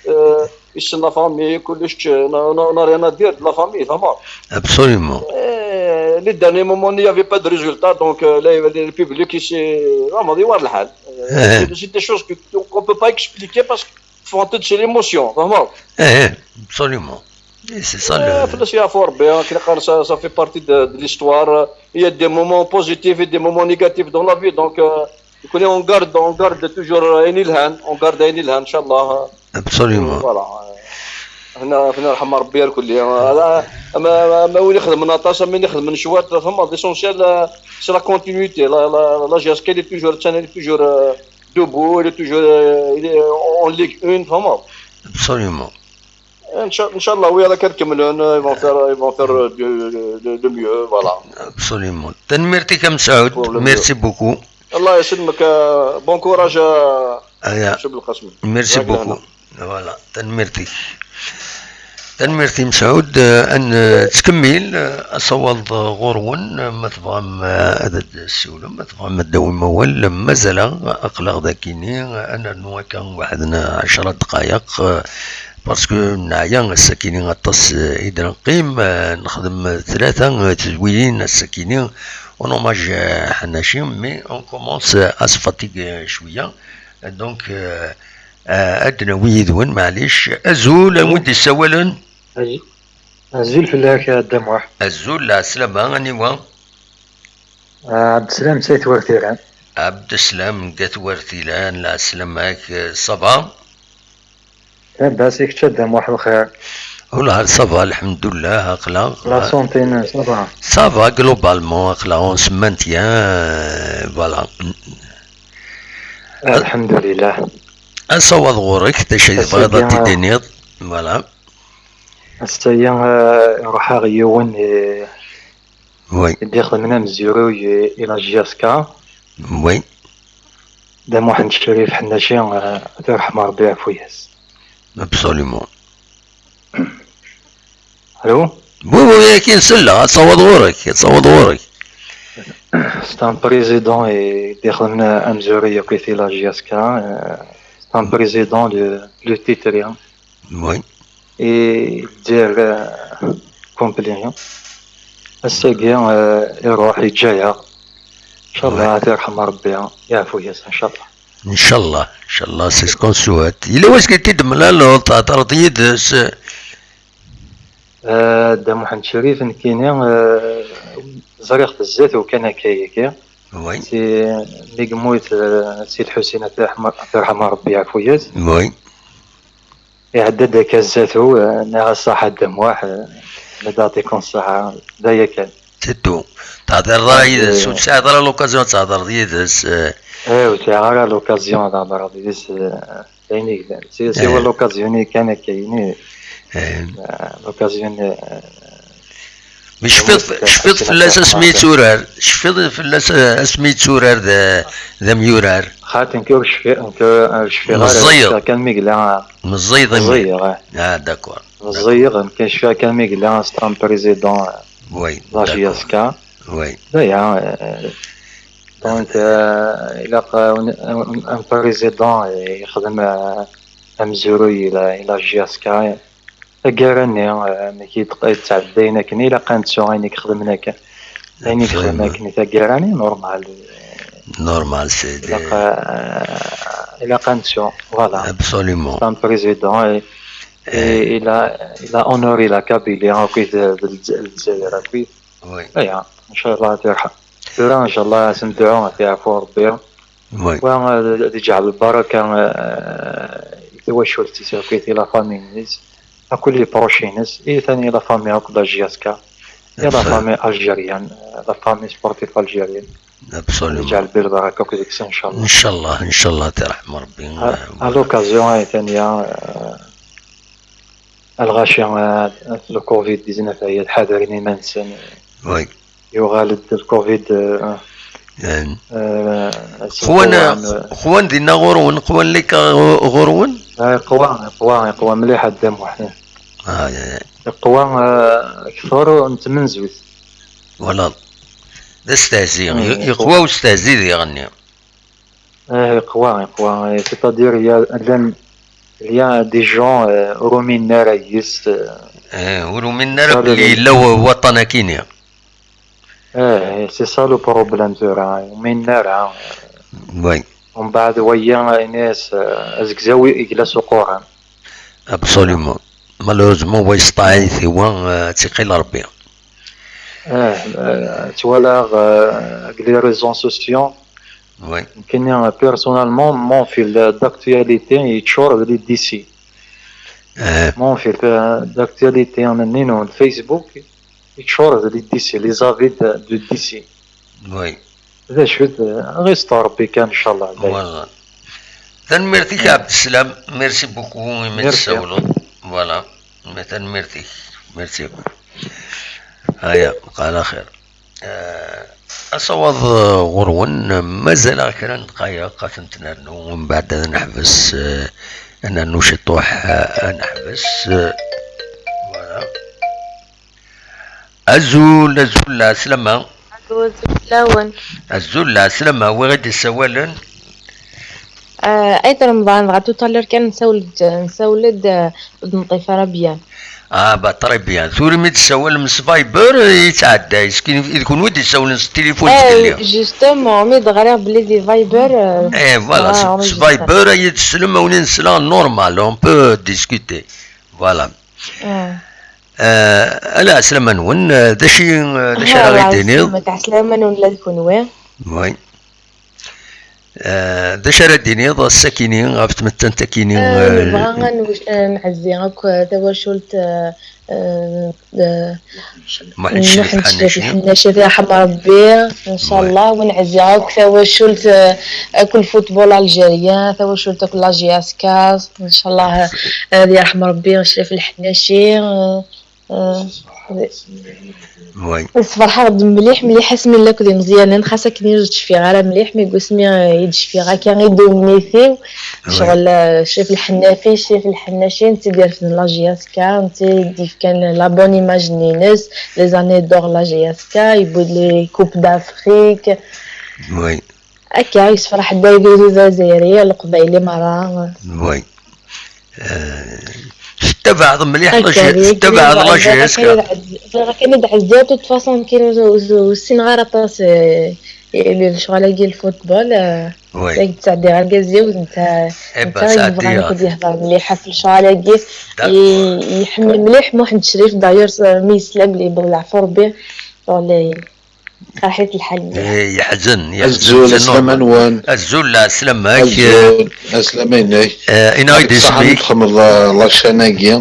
euh, yessen la famille, kullec, euh, on a, on a, on a rien à dire de la famille, vraiment. Absolument. Et les derniers moments, il n'y avait pas de résultat, donc, euh, le, le public, il s'est vraiment dit, voilà, le hal. Euh, c'est, c'est des choses que, qu'on peut pas expliquer parce que font c'est l'émotion, vraiment. Eh, absolument. Et c'est ça, euh, le fell-as yeɛfu Rebbi, hein, kena qqaren, ça, ça fait partie de, de l'histoire. Il y a des moments positifs et des moments négatifs dans la vie, donc, euh, Nekkni on garde, on garde toujours ayen ilhan, on garde ayen ilhan, inchallah. Absolument. Voilà. Hna, hna, yerḥem Rebbi irkelli. Ala, ama, ama win ixedmen aṭas, ama win ixedmen cwiṭ, tfehmeḍ, l'essentiel, euh, c'est la continuité. La, la, la J S K, elle est toujours, elle est toujours, euh, debout, elle est toujours, euh, elle est en Ligue un, tfehmeḍ. Absolument. Incha-, inchallah, oui, ad kemmlen, ils vont faire, ils vont faire, euh, de, de, de mieux, voilà. Absolument. Tanemmirt-ik a Mesɛud. Pour le mieux. Merci beaucoup. Allah yesselmek, euh, bon courage à Aya. Monsieur Belkacem. Merci beaucoup. Voilà, tanemmirt-ik. Tanemmirt i Mesɛud, euh, ad, euh, nettkemmil, euh, asawaḍ, euh, ɣur-wen, euh, ma tebɣam, euh, ad d-tessiwlem, ma tebɣam ad d-tawim awal, euh, mazal-aɣ, aql-aɣ dagi-ni, euh, ad nernu akka waḥed n ɛecra ddqayeq, euh, parce que neɛya ass-akini aṭas, euh, i d-neqqim, euh, nexdem tlata, euh, tedwilin ass-akini, on hommage, euh, Ḥanaci, mais on commence, euh, à se fatiguer, euh, cwiya. Donc, euh, euh, ad d-nawi yid-wen, maɛlic. Azul, anwa i d-yessawalen? Azul. Azul fell-ak a Dda Muḥ. Azul, lɛeslama, aniwa? Ah, Abdeslam, Sayt Wertiran. Abdeslam, Gat Wertiran, lɛeslama-k, ça va? Labas, i kečč a Dda Muḥ, lxir? Wellah, ça va, lḥemdullah, aql-aɣ. La santé, ça va? Ça va, globalement, aql-aɣ, on se maintient, euh, voilà. Alḥemdulillah. Asawaḍ ɣur-k, d acu i tebɣiḍ ad t-id-tiniḍ? Voilà. Ass-agi, eh, iruḥ-aɣ yiwen, eh, Oui. I d-ixedmen amezruy i, i la J S K. Oui. D Muḥend Crif Ḥennaci, eh, ad t-irḥem Rebbi, yeɛfu-yas. Absolument. Allô? Oui, oui, oui, akin selleɣ, ad taweḍ ɣur-k, ad taweḍ ɣur-k. C'est un président i d-ixedmen amezruy akkit i la J S K, eh, c'est un président de, de Titri. Oui. I Lezzayer, eh, complet. Ass-agi, eh, iruḥ, yeǧǧa-yaɣ. Incallah, oui, ad t-irḥem Rebbi, yeɛfu-yas, incallah. Incallah, incallah, c'est ce qu'on souhaite. Yella wasmi i t-id-temlaleḍ, thedreḍ yid-s? Eh, Dda Muḥend Crif, nekkini, eh, ẓriɣ-t zdat-u kan akka yagi. Oui. Si, mi yemmut, eh, Si Lḥusin, ad t-irḥem, ad t-irḥem Rebbi, yeɛfu-yas. Oui. Iɛedda-d akka zdat-u, eh, nniɣ-as: "Saḥa Dda Muḥ, eh, la d-aɛṭikum ṣṣaḥa", d aya kan. C'est tout. Tehdireḍ ara yid-s, ur tesɛiḍ ara l'occasion ad tehdireḍ yid-s, eh. Eh, ur sɛiɣ ara l'occasion ad hedreɣ yid-s, eh, d ayen i yellan. Si, siwa l'occasion-nni kan akka-yini. Eh, l'occasion, eh, Mais cfiḍ, cfiḍ fell-as asmi yetturar, cfiḍ fell-as, eh, asmi yetturar d, d amyurar. Xaṭi, nekk ur cfi-, nekk ur cfiɣ ara, meẓẓiyeḍ, cfiɣ kan mi yella. Meẓẓiyeḍ imi. Meẓẓiyeɣ, eh. Ah, d'accord. Meẓẓiyeɣ, nekk cfiɣ kan mi yella, c'est un président, eh, oui, la J S K. D'accord. Oui. D aya, eh, donc, eh, ilaq, eh, un, un, un président, eh, yexdem, eh, amezruy i la, i la J S K. Taggara-nni, eh, mi k-id-, yettɛeddayen akken, ilaq ad nettu ayen i ixedmen akken. Ayen i ixedmen akken i taggara-nni, normal. Normal, c'est ilaq, eh, ilaq ad nettu, voilà. Absolument. C'est un président, et, et il a, il a honoré la Kabylie, akkit d, d, d Lezzayer, akkit. Oui. Aya, incallah ad t-irḥem. Tura, incallah, ad s-nedɛu ad t-yeɛfu Rebbi. Oui. Wa, eh, ad iǧɛel lbaraka, eh, i twacult-is akkit, i la famille-ines, akk les proches-ines, i tani la famille akk la J S K, i la famille algérienne, eh, la famille sportive algérienne. Absolument. Ad iǧɛel Rebbi lbaraka akk deg-sen, incallah. Incallah, incallah, ad t-irḥem Rebbi. À, eh, à l'occasion, eh, tani, eh, a lɣaci, eh, le covid dix-neuf, ay ad ḥadren iman-nsen. Oui. Yuɣal-d le covid, eh, eh, qwan, qwan dinna ɣur-wen, qwan lika ɣu-, ɣur-wen? Eh, iqwa, iqwa, iqwa mliḥ a Dda Muḥ. Ah, ya, ya. Iqwa, eh, kter n tmenzut. Voilà. D astehzi. Mm, iqwa ustehzi diɣenni. Eh, iqwa, iqwa. Eh, c'est-à-dire, il y a, llan, il y a des gens, eh, ur uminen ara yes, eh. Eh, ur uminen ara belli yella wa-, waṭṭan akini. Eh, c'est ça le problème tura, ur uminen ara. Oui. Umbeɛd waya, ini-as, eh, azegzaw i yella s uquran. Absolument. Malheureusement, wa yesṭaɛit i wa, eh, ad tt-iqqil Rebbi. Eh, eh, ttwalaɣ, eh, deg les réseaux sociaux. Oui. Nekkini, eh, personnellement, mon fil d'actualité yeččur d les décès. Eh. Mon fil, eh, d'actualité n, n Facebook yeččur d les décès, les avis de, de décès. Oui. D acu-t, eh, ɣister Rebbi kan, incallah. Voilà. Tanemmirt-ik a Ɛebdeslam, merci beaucoup imi d-tessawleḍ. Voilà. Tanemmirt-ik. Merci. Aya, bqa ɛla xir. Eh, asawaḍ, eh, ɣur-wen, eh, mazal-aɣ kra n ddqayeq ad tent-nernu, mbeɛd ad neḥbes, eh, ad nernu ciṭuḥ, eh, ad neḥbes, eh, voilà. Azul, azul, lɛeslama. Azul, azul fell-awen. Azul, lɛeslama, wi ɣ-d-issawalen? Eh, Ayt Remḍan, dɣa tout à l'heure kan nsawel-d, nsawel-d, eh, ur d-neṭṭif ara bien. Ah, bah, très bien. Tura mi d-tessawalem s Viber, eh, yettɛedday. S kin-, d kunwi d-issawlen s tilifun zgelli. Eh, justement, mi d-ɣriɣ belli di Viber, eh, eh, voilà, s, s Viber, ay d-teslem, awen nesla normal, on peut discuter. Voilà. Eh. Eh, ala ɛeslama-nwen, eh, d acu, eh, d acu ara ɣ-d-tiniḍ? Ɛeslama-nwen la d kunwi. Oui. Eh, d acu ara d-tiniḍ ass-akini ɣef tmettant-akini? Eh, eh, nebɣa ad nweǧ-, eh, nɛezzi akk, eh, tawacult, eh, eh, eh, Muḥend Ccrif Muḥend Ccrif Ḥennaci. Ḥennaci, ad yerḥem Ṛebbi, ncallah, wa nɛezzi akk tawacult, eh, akk lfutbol algérien, tawacult akk la J S K, ncallah, eh, ad yerḥem Ṛebbi Ccrif Ḥennaci, eh, Eh, oui. Sferḥeɣ-d mliḥ, mliḥ asmi llan akked imeẓyanen, xas akken ur d-cfiɣ ara mliḥ, mi deg wasmi, eh, i d-cfiɣ akka i ddunit-iw, oui, ccɣel, eh, Ccrif Lḥennafi, Ccrif Lḥennaci, netta i d-irefden la J S K, netta i d-yefkan la bonne image-nni-ines, les années d'or la J S K, yewwi-d les coupes d'Afrique. Oui. Akka, yessefreḥ-d agdud azzayri, leqbayli merra. Oui. Eh, tettabaɛeḍ mliḥ la J-, tettabaɛeḍ la J S K. Bɣiɣ kan ad ɛezziɣ, de toute façon, nekkin ur, ur, ur ssineɣ ara aṭas, eh, i lecɣal-agi n lfutbol, eh, oui, la yettɛeddi argaz-iw, netta, eh ben, netta i yebɣan ad yehder mliḥ ɣef lecɣal-agi. D'accord. I-, iḥemmel mliḥ Muḥend Crif, d'ailleurs, eh, mi yesla belli yewweḍ leɛfu Rebbi, wala Qerḥit lḥal mliḥ. Eh, yeḥzen, yeḥzen. Azul, aslama-nwen. Azul, ɛeslama-k. Azul, aslama-inek. Eh, ini-aɣ-d isem-ik. Ṣaḥa mi txedmeḍ, eh, la chaîne-agi.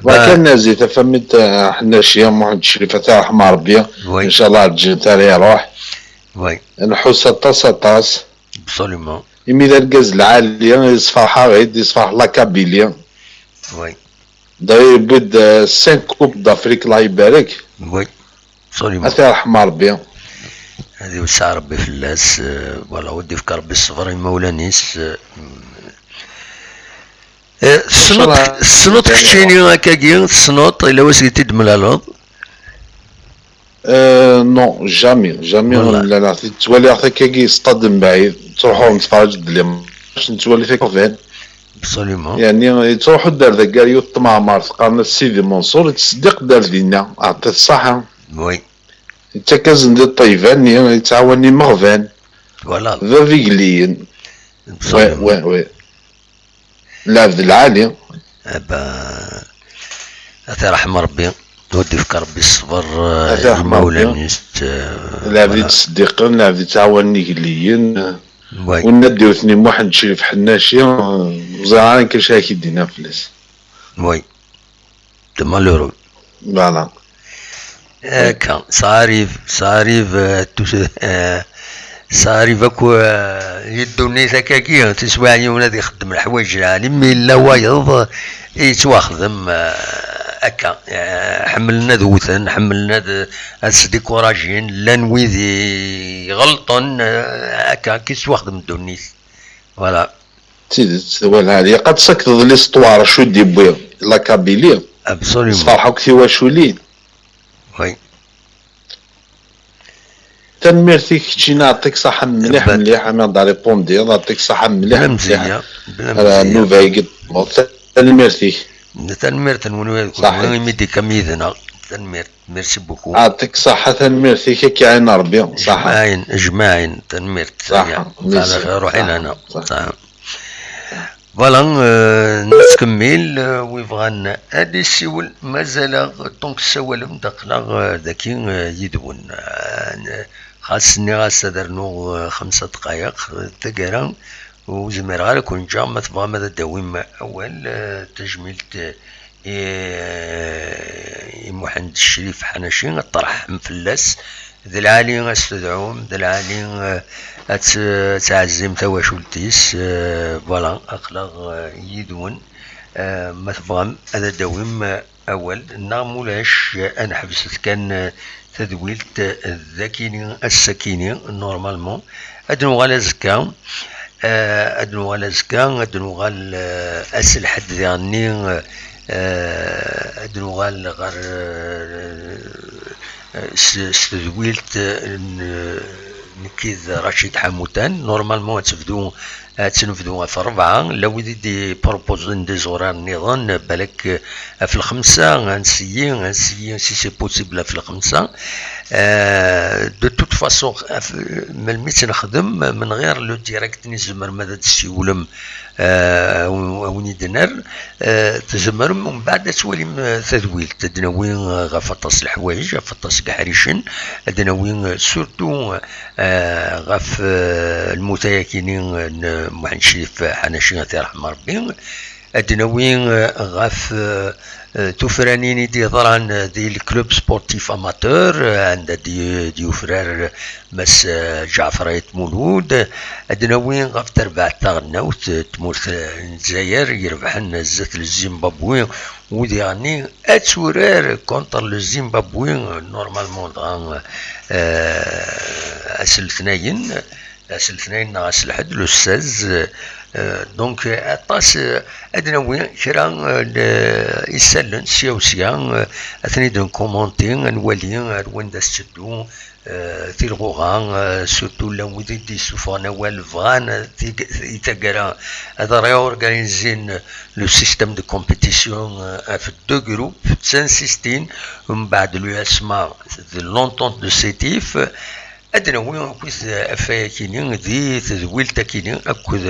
Ba- Wa kan nazi tafamit, eh, Ḥennaci, Muḥend Crif, ad t-yerḥem Ṛebbi. Oui. Ncallah, lǧent ara iṛuḥ. Oui. Nḥus aṭas, aṭas. Absolument. Imi d argaz lɛali, yessefreḥ-aɣ-id, yessefreḥ la Kabylie. Oui. D'ailleurs, yewwi-d, euh, cinq coupes d'Afrique, Allah ibarek. Oui, absolument. Ad t-yerḥem Ṛebbi. Ad iwseɛ Ṛebbi fell-as, euh, voilà, ad d-yefk Ṛebbi ṣṣber i imawlan-is, euh, euh, tessneḍ, tessneḍ keččini akkagi, tessneḍ, yella wasmi i t-id-temlaleḍ? Euh, non, jamais, jamais. Wallah. Ur mlaleɣ-t. Ttwaliɣ-t akkagi s ṭṭad mebɛid, ttruḥuɣ netferreǧ-d les matchs, nettwali-t akkagi. Absolument. Yeɛni, yettruḥu-d ar dagi ar yiwet tmeɛmart, qqaren-as Sidi Menṣur, yettseddiq-d ar dinna, ɛṭi-t ṣṣaḥa. Oui. Yettak-asen-d i ṭṭeyba-nni, yettɛawan imeɣban. Voilà. D bab igelliyen. Absolument. Oui, oui, oui. Lɛebd lɛali. Eh ben, ad t-yerḥem Ṛebbi, ad d-yefk Ṛebbi ṣṣber, eh, i yimawlan-is, eh, lɛebd yettseddiqen, lɛebd yettɛawanen igelliyen. Oui. Winna d-iwten i Muḥend Crif Ḥennaci, ur ẓriɣ ara amek ara k-id-iniɣ fell-as. Oui. De malheureux. Voilà. Akka, ça arrive, ça arrive, euh, tout, euh, ça arrive akk, euh, i ddunit akkagi, tiswiɛin yiwen ad ixeddem leḥwayeǧ lɛali, mi yella wayeḍ, eh, yettwaxdem, euh, akka. Euh, ḥemmlen ad wten, ḥemmlen ad, ad sdikurajen, llan wid i iɣelṭen, euh, akka, akka i tettwaxdem ddunit. Voilà. D tidet, wala, ilaq ad tsakdeḍ l'histoire, acu i d-yewwi la Kabylie. Absolument. Sferḥ akk tiwaculin. Oui. Tanemmirt-ik keččini, aɛṭik ṣaḥa mliḥ, mliḥ, ami ɣ-d-répondid, aɛṭik ṣaḥa mliḥ, mliḥ. Bla mzeyya, bla mzeyya. Nnuba-agi. Tanemmirt-ik. Tanemmirt-nwen, imi d-tekkam yid-neɣ. Tanemmirt. Merci beaucoup. Aɛṭik ṣaḥa, tanemmirt-ik, ad k-iɛin Ṛebbi. Ṣaḥa. Jmaɛin, jmaɛin, tanemmirt. Ṣaḥa. Ruḥ i lehna. Ṣaḥa. Voilà, euh, nettkemmil, euh, wi bɣan ad isiwel, mazal-aɣ, donc, ssawalem-d, aql-aɣ, euh, daki, euh, yid-wen. Euh, xas nniɣ-as ad rnuɣ, euh, xemsa dqayeq, euh, taggara, ur zmireɣ ara ad ken-ǧǧeɣ, ma tebɣam ad d-tawim awal, euh, tajmilt, euh, i, i Muḥend Crif Ḥanaci, ad tṛeḥḥem fell-as, d lɛali ad s-tedɛum, d lɛali, eh, ad t-, ad tɛezzim tawacult-is, eh, voilà, aql-aɣ, eh, yid-wen, eh, ma tebɣam ad d-tawim, eh, awal, neɣ ma ulac, eh, ad neḥbset kan, eh, tadwilt, eh, d akini, ass-akini, normalement. Ad nuɣal azekka, eh, ad nuɣal azekka, ad nuɣal, eh, ass n lḥedd diɣenni, eh, ad nuɣal ɣer, eh, s, s tedwilt, eh, n, nekki d Racid Ḥamutan. Normalement, ad tebdu, ad tt-nebdu ɣef ṛebɛa. La wid i d-ipropozen des horaires nniḍen, balak, eh, ɣef lxemsa, ansi, ansi, si c'est possible ɣef lxemsa. Euh, de toute façon, melmi tt-nexdem, menɣir le direct-nni, tzemrem ad d-tessiwlem, euh, a wen-id-nerr, euh, tzemrem mbeɛd ad twalim, euh, tadwilt, ad d-nawi, euh, ɣef aṭas n leḥwayeǧ, ɣef aṭas n yeḥricen, ad d-nawi, euh, surtout, euh, ɣef, euh, lmut-ayakini n Muḥend Crif Ḥanaci, ad t-yerḥem Rebbi, ad d-nawi, euh, ɣef, euh, euh, tufranin i d-yeḍran, euh, di le club sportif amateur, euh, anda d-, d-yufrar Mass, euh, Ǧaɛfer Ayt Mulud, ad d-nawi ɣef terbaɛt taɣelnawt, euh, tmurt, euh, n Lezzayer, yerbḥen zdat n Zimbabwe, u diɣenni ad turar contre le Zimbabwe, euh, normalement dɣa, euh, ass n letnayen, ass n letnayen neɣ ass n lḥedd, le seize, euh, donc, euh, aṭas, euh, ad d-nawi kra, euh, n isallen sya u sya, euh, ad ten-id-nkumanti, ad nwali ar wanda s-teddu, euh, tilɣuɣa, euh, surtout llan wid i d-yessufɣen awal, bɣan, euh, tig-, i taggara ad réorganisin le système de compétition, euh, ɣef deux groupes, d tansistin, mbeɛd l'U S M A d l'Entente de Sétif, ad d-nawi akkit ɣef wayakini di tedwilt akini akked,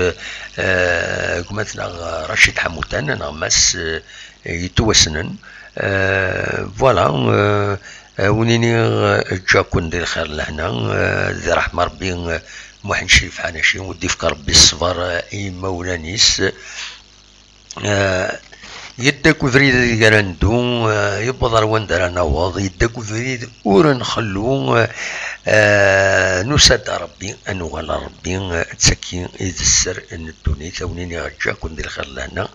euh, gma-tneɣ Racid Ḥamutan, neɣ Mass, euh, yettwassnen. Euh, voilà, euh, euh, wen-iniɣ, euh, eǧǧ-aken di lxir lehna, euh, di ṛṛeḥma Ṛebbi, euh, Muḥend Crif Ḥanaci, u d-ifk Ṛebbi ṣṣber, euh, i yimawlan-is. Euh, yedda deg ubrid ideg ara neddu, euh, yewweḍ ar wanda ara naweḍ, yedda deg ubrid ur nxellu, euh, nusa-d ar Ṛebbi, ad nuɣal ar Ṛebbi, euh, d tagi i d sser n ddunit, a wen-iniɣ eǧǧ-aken di lxir lehna,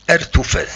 ar tufat.